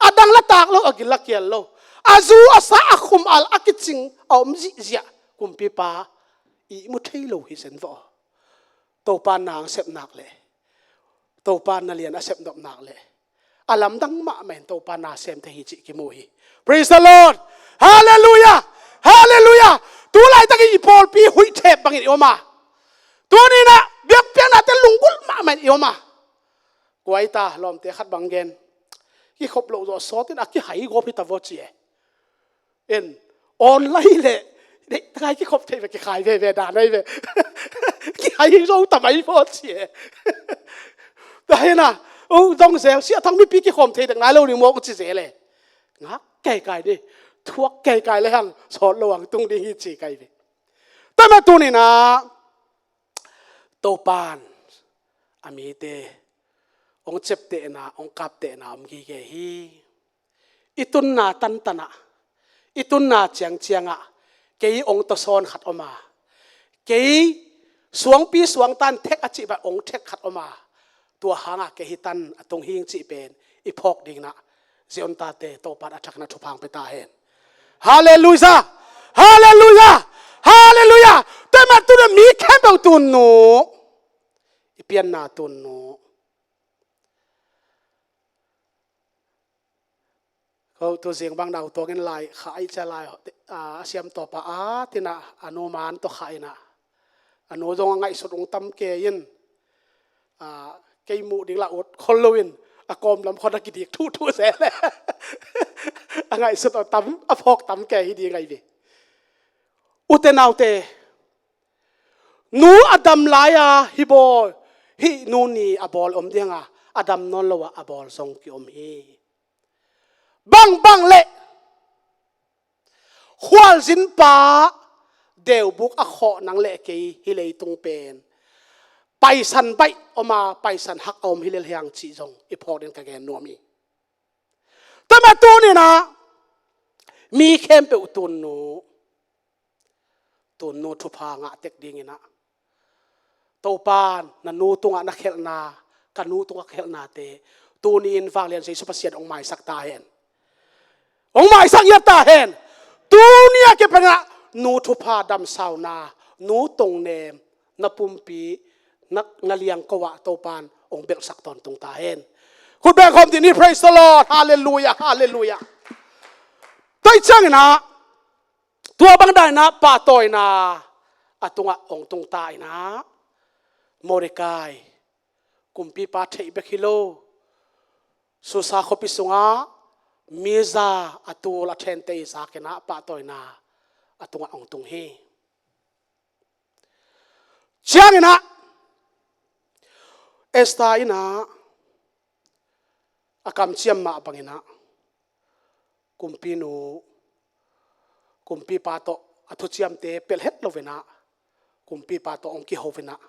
a dang la tak lo, a gil la kial lo, a zu a sa a khum al a kicing a om zihziah kumpipa ihmu thei lo hi zen vua. Topa na hong sep nak leh, Topa na lian a sep nop nak leh, a lamdang mahmah in Topa na sem thei hi cih kimu hi. Praise the Lord. Hallelujah. Hallelujah. Tu laitakin i pawlpi huih thep bangin i om a, tuni-in ah biakpiaknate lunggulh mahmah in i om a, kua hi ta, lawmte khat bang gen, kikhop loh zawh sawtin a kihai gawp hi ta vua ci e. En, online le deihtakin kikhop thei ve, kikhai veve dan ahi ve. Kihai zo ta mai vua ci e. Tua hi-in ah, o, dong zel, Sia Thang mipi kikhawm thei dek nai lo ding mawk ci zel e. Ngak kaikai ni, thuak kaikai le hang sawt lo hong tung ding hi ci kai ve. Tua mah tuni-in ah Topa'n a mite hong ciaptehna, hong kaptehna om gige hi. I tunna tantanah, i tunna ciangciangah kei hong tawsawn khat om a, kei suangpi suangtan thek a cih bang hong thek khat om a, tua hangah kei hih tan a tung hing cih pen i phawk dingin ah Zion tate Topa'n a thakna thupha hong pia ta hen. Hallelujah! Hallelujah! Hallelujah! Tua mah tuni-in mi khempeuh tunnu, i pianna tunnu. Ko tu zing bang nau tuangin lai kha ai cia lai, a, a siam tawpa a, tina a nu man tawh kha ina. A nu zong a ngaihsut ung tam kei in, a, kei muh ding la ut khol loin, a kawm lam khon a kidik thuhthuh se le. A ngaihsut a tam, a phawk tam kei hi ding ai ve. Ute naute, nu a dam lai-a hi bawl, hih nu ni a bawl om ding a, a dam nawn lo-a a bawl zong kiom hi. Bangbang leh khualzinpa deubuk a khawh nang le kei hih leitung pen paisan baih om a, paisan hak a om hi lel hi hang cih zong i phawk dingin ka gen nuam hi. Tua mah tuni-in ah mi khempeuh tunnu, tunnu thupha ngah tek dingin ah, Topa'n na nu tungah na khelhna, ka nu tungah khelhnate tuni-in vanglian Jesu Pasian hong maisak ta hen. Hong maisak ngiat ta hen. Tuni-a kipan ah nu thupha damsauna, nu tongnem, na pumpi, na, na liangko ah Topan hong belhsak tawntung ta hen. Khut beng khawm dih ni, praise the Lord. Halleluiah, halleluiah. Tua ahih ciangin ah, tua bang dan in ah pahtawina a tungah hong tung ta in ah, Mordecai, kumpipa theih bek hi lo, Susa khuapi sungah mi za a tul a thente i zak in ah pahtawina a tungah hong tung hi. Ciangin ah Esther in ah a kamciam mah bangin ah kumpinu, kumpipa tawh a thuciamte pelh het lo in ah kumpipa tawh hong kiho in ah,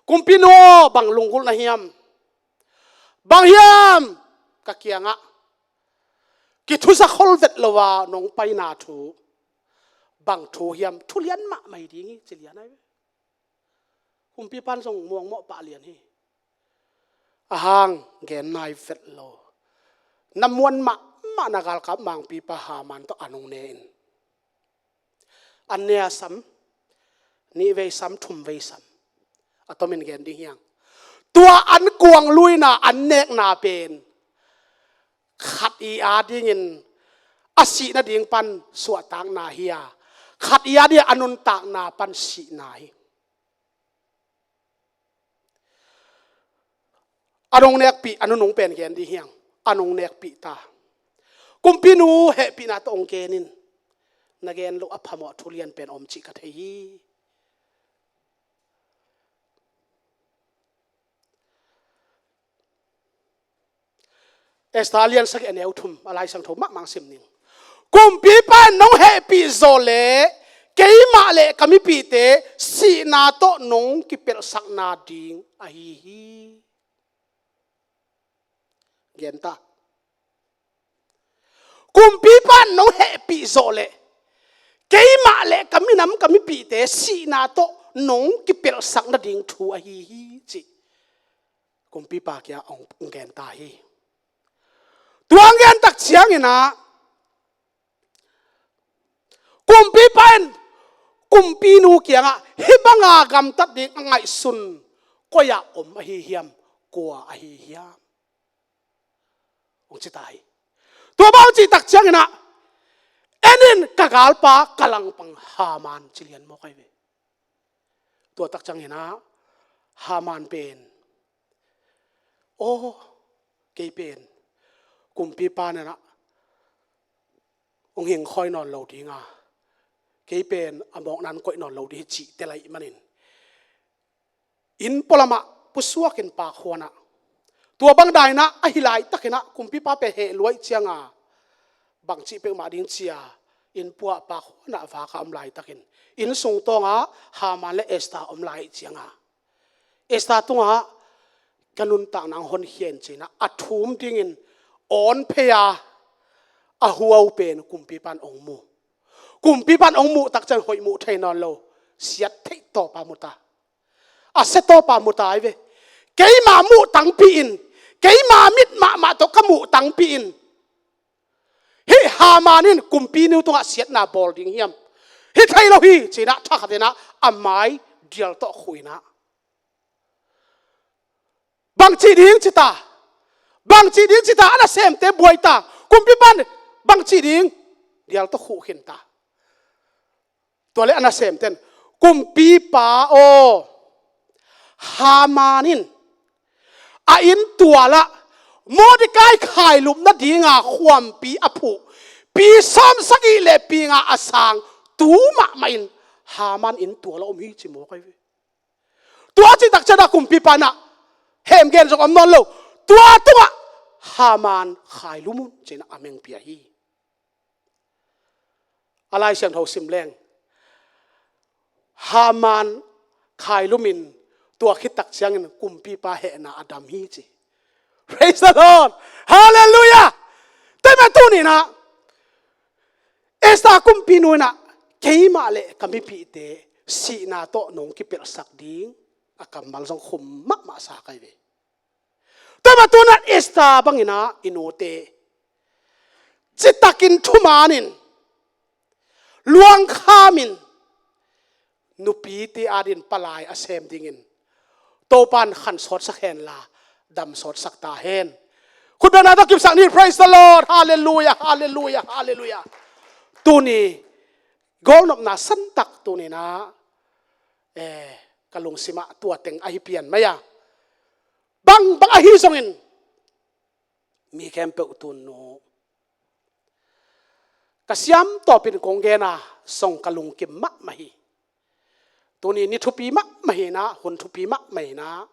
"Kumpinu aw, bang lunggulhna hiam? Bang hiam ka kiangah kithuzakhol vet lo a nong paina thu, bang thu hiam? Thu lian mahmah hi ding hi," ci lian ahi ve. Kumpipan zong muangmawh pah lian hi. A hang gen nai vet lo. Na muan mahmah na galkap mangpipa Haman tawh an hong ne in. An ne a sam, nih vei sam, thum vei sam. A tomin gen ding hi hang. Tua an kuang luina, an nekna pen khat i adingin a sih nading pan suahtakna hi a, khat i adingin a nuntakna pan sihna hi. A nong nekpih, a nunung pen gen ding hi hang. A nong nekpih ta. Kumpinu hehpihna tawh hong gen in. Na gen loh a phamawh thu lian pen om cih ka thei hi. Esther a lian sagih a neu thum, a Lai Siangtho mahmah sim ning. Kumpipa in nong hehpih zawh leh keimah le ka mipihte sihna tawh nong kipelhsakna ding ahi hi. Gen ta. Kumpipa in nong hehpih zawh leh keimah le ka minam, ka mipihte sihna tawh nong kipelhsak nading thu ahi hi, ci kumpipa kiangah hong gen ta hi. Tua hong gen tak ciangin ah kumpipa in kumpinu kiangah, "Hih banga gamtat ding a ngaihsun koi-ah om ahi hiam? Kua ahi hiam?" hong ci ta hi. Tua bang hong cih tak ciangin ah, "En in, ka galpa, ka langpang Haman," ci lian mawk ahi ve. Tua tak ciangin ah Haman pen, "Aw, kei pen kumpipa in ah hong hingkhawi nawn lo ding a, kei pen a mawkna in koih nawn lo ding hi," cih tel ahih manin inn pualamah pusuakin pakhuan ah, tua bang dan in ah ahi laitakin ah kumpipa pen heh lua ahih ciangin, bangcih peuhmah ding ci-a inn pua-ah pakhuan ah vak a om laitakin, inn sung tawngah Haman le Esther om lai ahih ciangin, Esther tungah, "Ka nuntakna hong honkhia in," ci-in ah a thum dingin awn phei a, a huau pen kumpipa in hong mu. Kumpipa in hong muh tak ciang hoih muh thei nawn lo, siat theih tawpa mu ta. A sia tawpa mu ta ahi ve. Keima muh tangpi in, keima mit mahmah tawh ka muh tangpi in, hih Haman in kumpinu tungah siatna bawl ding hiam? Hi thei lo hi, ci-in ah thakhatin ah a mai dial tawh khuh in ah, "Bangci ding?" ci ta. "Bangci ding?" ci ta. A nasemte buai ta. Kumpipa in, "Bangci ding?" dial tawh khuh khin ta. Tua leh a nasemte in, "Kumpipa aw, Haman in a inn tualah Mordecai khailum nadinga khuampi a phuh, pi sawmsagih le pi nga a sang tu mahmah in Haman inn tualah om hi," ci mawk ahi ve. Tua cih tak ciangin ah kumpipa in ah hemgen zong om nawn lo. "Tua tungah Haman khailum un," ci-in ah a meng pia hi. A Lai Siangtho sim leng, Haman khailum in tua khit tak ciangin kumpipa hehna a dam hi, ci. Praise the Lord. Halleluiah. Tua ahih manin tuni in ah Esther kumpinu in ah, "Keimah le ka mipihte sihna tawh nong kipelhsak ding," a kammal zong khum mahmah sa ka hi ve. Tua ahih manin tuni in ah Esther bangin ah i nute, citakin thumanin, luangkhamin, nupite adingin palai a sem dingin Topa'n khansawtsak henla, damsawtsak ta hen. Khutbetna tawh kipsak ni. Praise the Lord. Halleluiah, halleluiah, halleluiah. Tuni golnopna santak tuninah, eh, ka lungsimah tua teng ahi pian mai a, bang bang ahi zongin mi khempeuh tunnu. Ka siam tawpin kong gena song ka lungkim mahmah hi. Tuni ni thupi mahmah hinah, hun thupi mahmah hinah.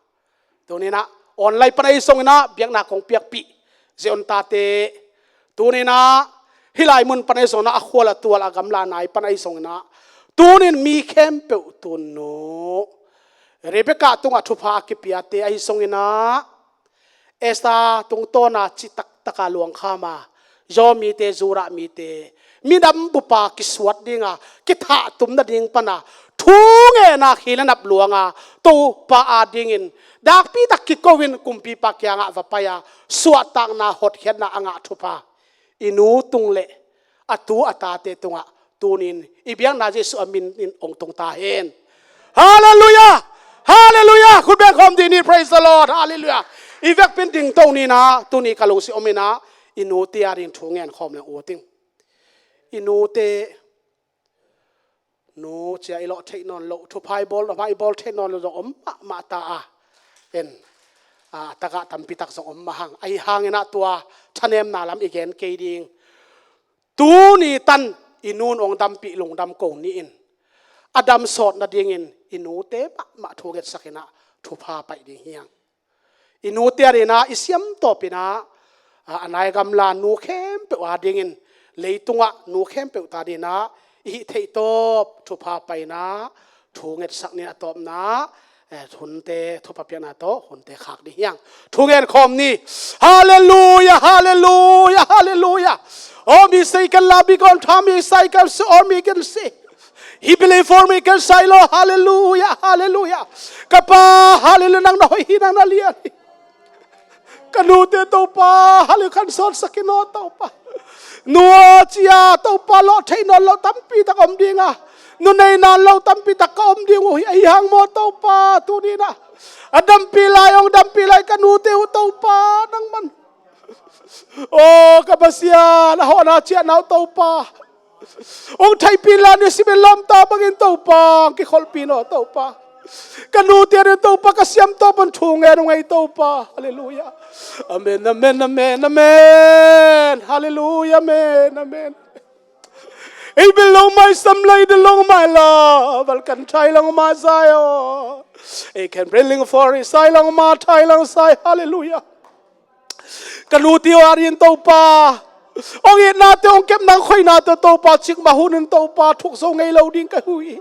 Tuninah online pan ahi zonginah biakna kong piakpih Zion tate, tuninah hih lai mun pan ahi zonginah, a khual a tual a gamla nai pan ahi zonginah, tunin mi khempeuh tunnu. Rebecca tungah thupha a kipiate ahi zonginah, Esther tungtawna cih taktaka luangkhama Jew mite, Judah mite, minam bupa kisuat dinga kithahtum nading pana thungena khil a nap luanga Topa adingin dakpitak kiko-in kumpipa kiangah va pai-a suahtakna hotkhiatna a ngah thupha i nu tung le a tu a tate tungah tunin i biakna Jesuh a minin hong tung ta hen. Halleluiah! Halleluiah! Khut beng khawm dih ni. Praise the Lord. Halleluiah! I vekpin dingto ninah, tuni ka lungsim om inah, i nute ading thu ngen khawm leng ut ing. I nute, nu cia i lawh theih nawn loh, thupha i bawl, thupha i bawl theih nawn loh zong om mahmah ta a. En, a, takah tampitak zong om mah hang. Ahi hanginah tua thanemna lam i gen kei ding. Tuni tan i nun hong dampih lungdam ko ni-in, a damsawt nadingin i nute mahmah thu ngetsakinah thupha paih ding hi hang. I nute adinah i siam tawpinah, a, a nai gamla nu khempeuh adingin, leitungah nu khempeuh ta dinah i hih theih tawp thupha paina thu ngetsak ni. A tawpna, eh, hunte thupha piakna tawh hunte khak ding hi hang. Thu ngen khawm ni. Halleluiah, halleluiah, halleluiah. Oh, mi sei kan la bi kon tha mi sai kan si, oh, mi kan si. He believe for me kan sai lo. Halleluiah, halleluiah. Ka Pa, halleluiah, nang na hoih hi, nang na lian hi. Ka nute Topa, halleluiah, khansawtsak in aw Topa. Nu aw cia Topa lawh theih nawn loh tampitak om dinga, nu nei nawn loh tampitak ka om ding uh hi. Ahi hang maw Topa, tuninah a dampih lai, hong dampih lai ka nute uh Topa, nangman. Aw, ka Pasian, a hawhna ciahna uh Topa, hong theihpih inla, ni simin lawmta bangin Topa hong kikholhpih in aw Topa. Ka nute ading Topa, ka siam tawpin thu ngen ung ei Topa. Halleluiah. Amen, amen, amen, amen. Halleluiah, amen, amen. Ei bel long mai sam lai de long mai la, bal kan thai long ma sai aw. Ei kan bel ling for i sai long ma thai long sai. Halleluiah. Ka nute aw ading Topa, hong itnate, hong kepna, hong khoinate Topa, cikmah hunin Topa thuk zo ngei lo ding ka hi uh hi.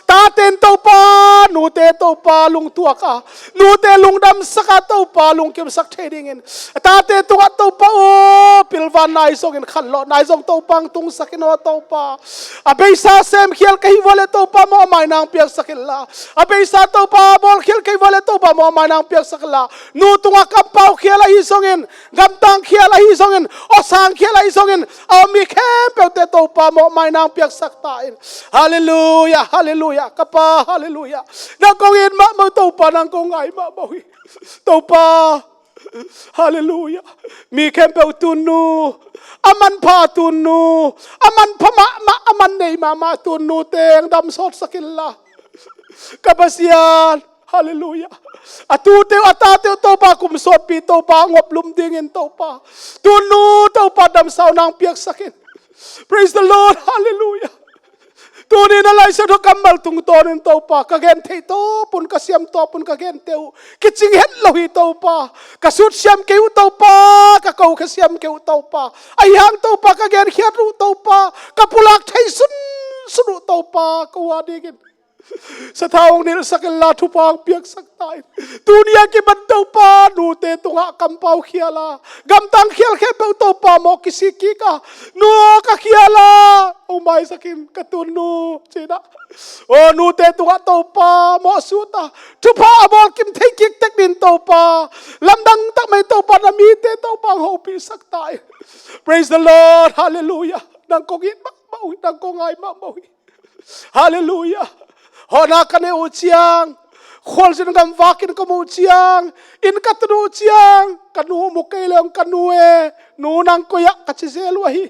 Tate in Topa, nute Topa lungtuaka, nute lungdamsaka Topa lungkimsak thei dingin, tate tungah Topa aw, pilvan nai zongin khanlawh nai zong Topa hong tungsak in aw Topa. A beisa semkhial ka hih vua le Topa, mawhmaina hong piaksak inla, a beisa Topa bawlkhial ka hih vua le Topa, mawhmaina hong piaksak inla, nu tungah kampaukhial ahi zongin, gamtangkhial ahi zongin, awsangkhial ahi zongin, a om mi khempeuhte Topa mawhmaina hong piaksak ta in. Halleluiah, halleluiah, ka Pa, halleluiah. Nang kong it mahmah uh Topa, nang kong ngai mahmah uh hi. Topa, halleluiah. Mi khempeuh tunnu, a manpha tunnu, a manpha mahmah, a man nei mahmah tunnu teng damsawtsak inla, ka Pasian, halleluiah. A tute uh, a tate uh Topa kum sawtpi Topa ngop lum dingin Topa, tunnu Topa damsauna hong piaksak in. Praise the Lord, halleluiah. Tunin a Lai Siangtho kammal tungtawnin Topa, ka gen theih tawpun, ka siam tawpun ka gente uh kicing het lo hi Topa. Ka sutsiam kei uh Topa, ka kokhia siam kei uh Topa. Ahi hang Topa, ka genkhiat uh Topa, ka pulak thei sunsun uh Topa, ko adingin sathau hong nilhsak inla, thupha hong piaksak ta in. Tuni a kipan Topa, nute tungah kampaukhial a, gamtangkhial khempeuh Topa mawh kisik kik a, nu aw ka khial a, hong maisak in ka tunnu, cinah. Aw, nute tungah Topa mawhsut a, thupha a bawl kim thei kik tek dingin Topa, lamdang tak mai Topa, na mite Topa hong hopihsak ta in. Praise the Lord, halleluiah. Nang kong it mahmah uh hi, nang kong ngai mahmah uh hi. Halleluiah. Hawhna ka neih uh ciang, khualzin gam vakin ka muh uh ciang, inn ka tun uh ciang, ka nu mu kei leng, ka nu e, nu nang koi ah ka ci zel uh ahi.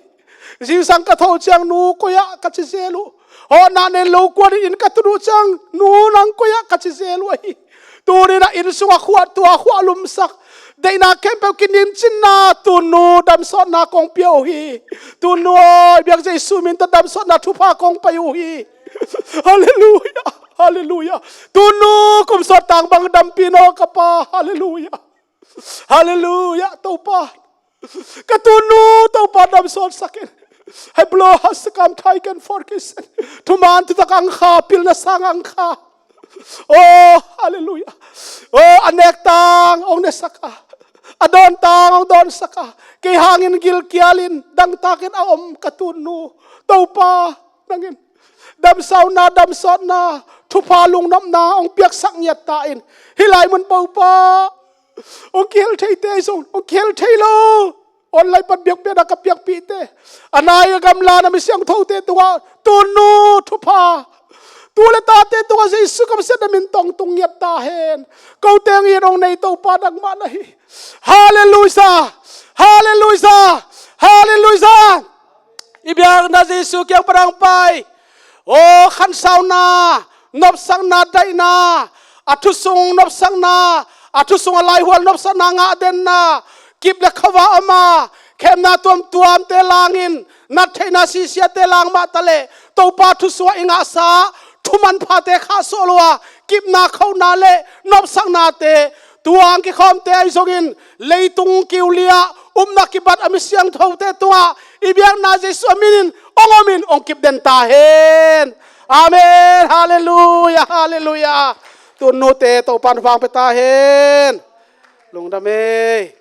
Zingsang ka thawh uh ciang, nu koi ah ka ci zel uh. Hawhna nei lo kuan in inn ka tun uh ciang, nu nang koi ah ka ci zel uh ahi. Tuni-in ah inn sungah khuahtua, khuahlumsak, deihna khempeuh kinincin-na, tunu damsawtna kong pia uh hi. Tunu aw, i biak Jesu min tawh damsawtna thupha kong pai uh hi. Halleluiah, halleluiah. Tunu kum sawt tang bang dampi in aw ka Pa. Halleluiah, halleluiah. Topa, ka tunu Topa damsawtsak in. Hei blo ha sakam thai ken for kisen. Thuman thutak ang kha, pilna sang ang kha. Oh, halleluiah. Oh, a nek tang hong nesak a, a dawn tang hong dawnsak a, kei hangin gilkialin dangtakin a om ka tunu Topa, nangin damsauna, damsawtna, thupha, lungnopna hong piaksak ngiat ta in. Hih lai mun Topa, hong kihel theite zong, hong kihel thei lo, online pan biakpiakna ka piakpihte, a nai a gamla na mi siangthote tungah tunu thupha, tu le tate tungah Jesu kamsiatna min tawh tung ngiat ta hen. Kote hong it hong nei Topa nangmah na hi. Halleluiah, halleluiah, halleluiah. I biakna Jesu kiang pan hong pai. Aw, khansauna, nopsakna, daihna, a thu sung nopsakna, a thu sung a laihual nopsakna, ngahdenna, kip le khuava om a, khemna tuamtuamte langin, nattheihna sisiate lang mah taleh, Topa thu sungah i ngahsa thu manphate khahsuah lo a, kipna, khauhna le nopsaknate, tua hong kikhawmte ahi zongin, leitung kiulia upna kibat a mi siangthote tungah i biakna Jesu a minin hong omin hong kipden ta hen. Amen. Halleluiah, halleluiah. Tunute Topa in hong pia ta hen. Lungdam ei.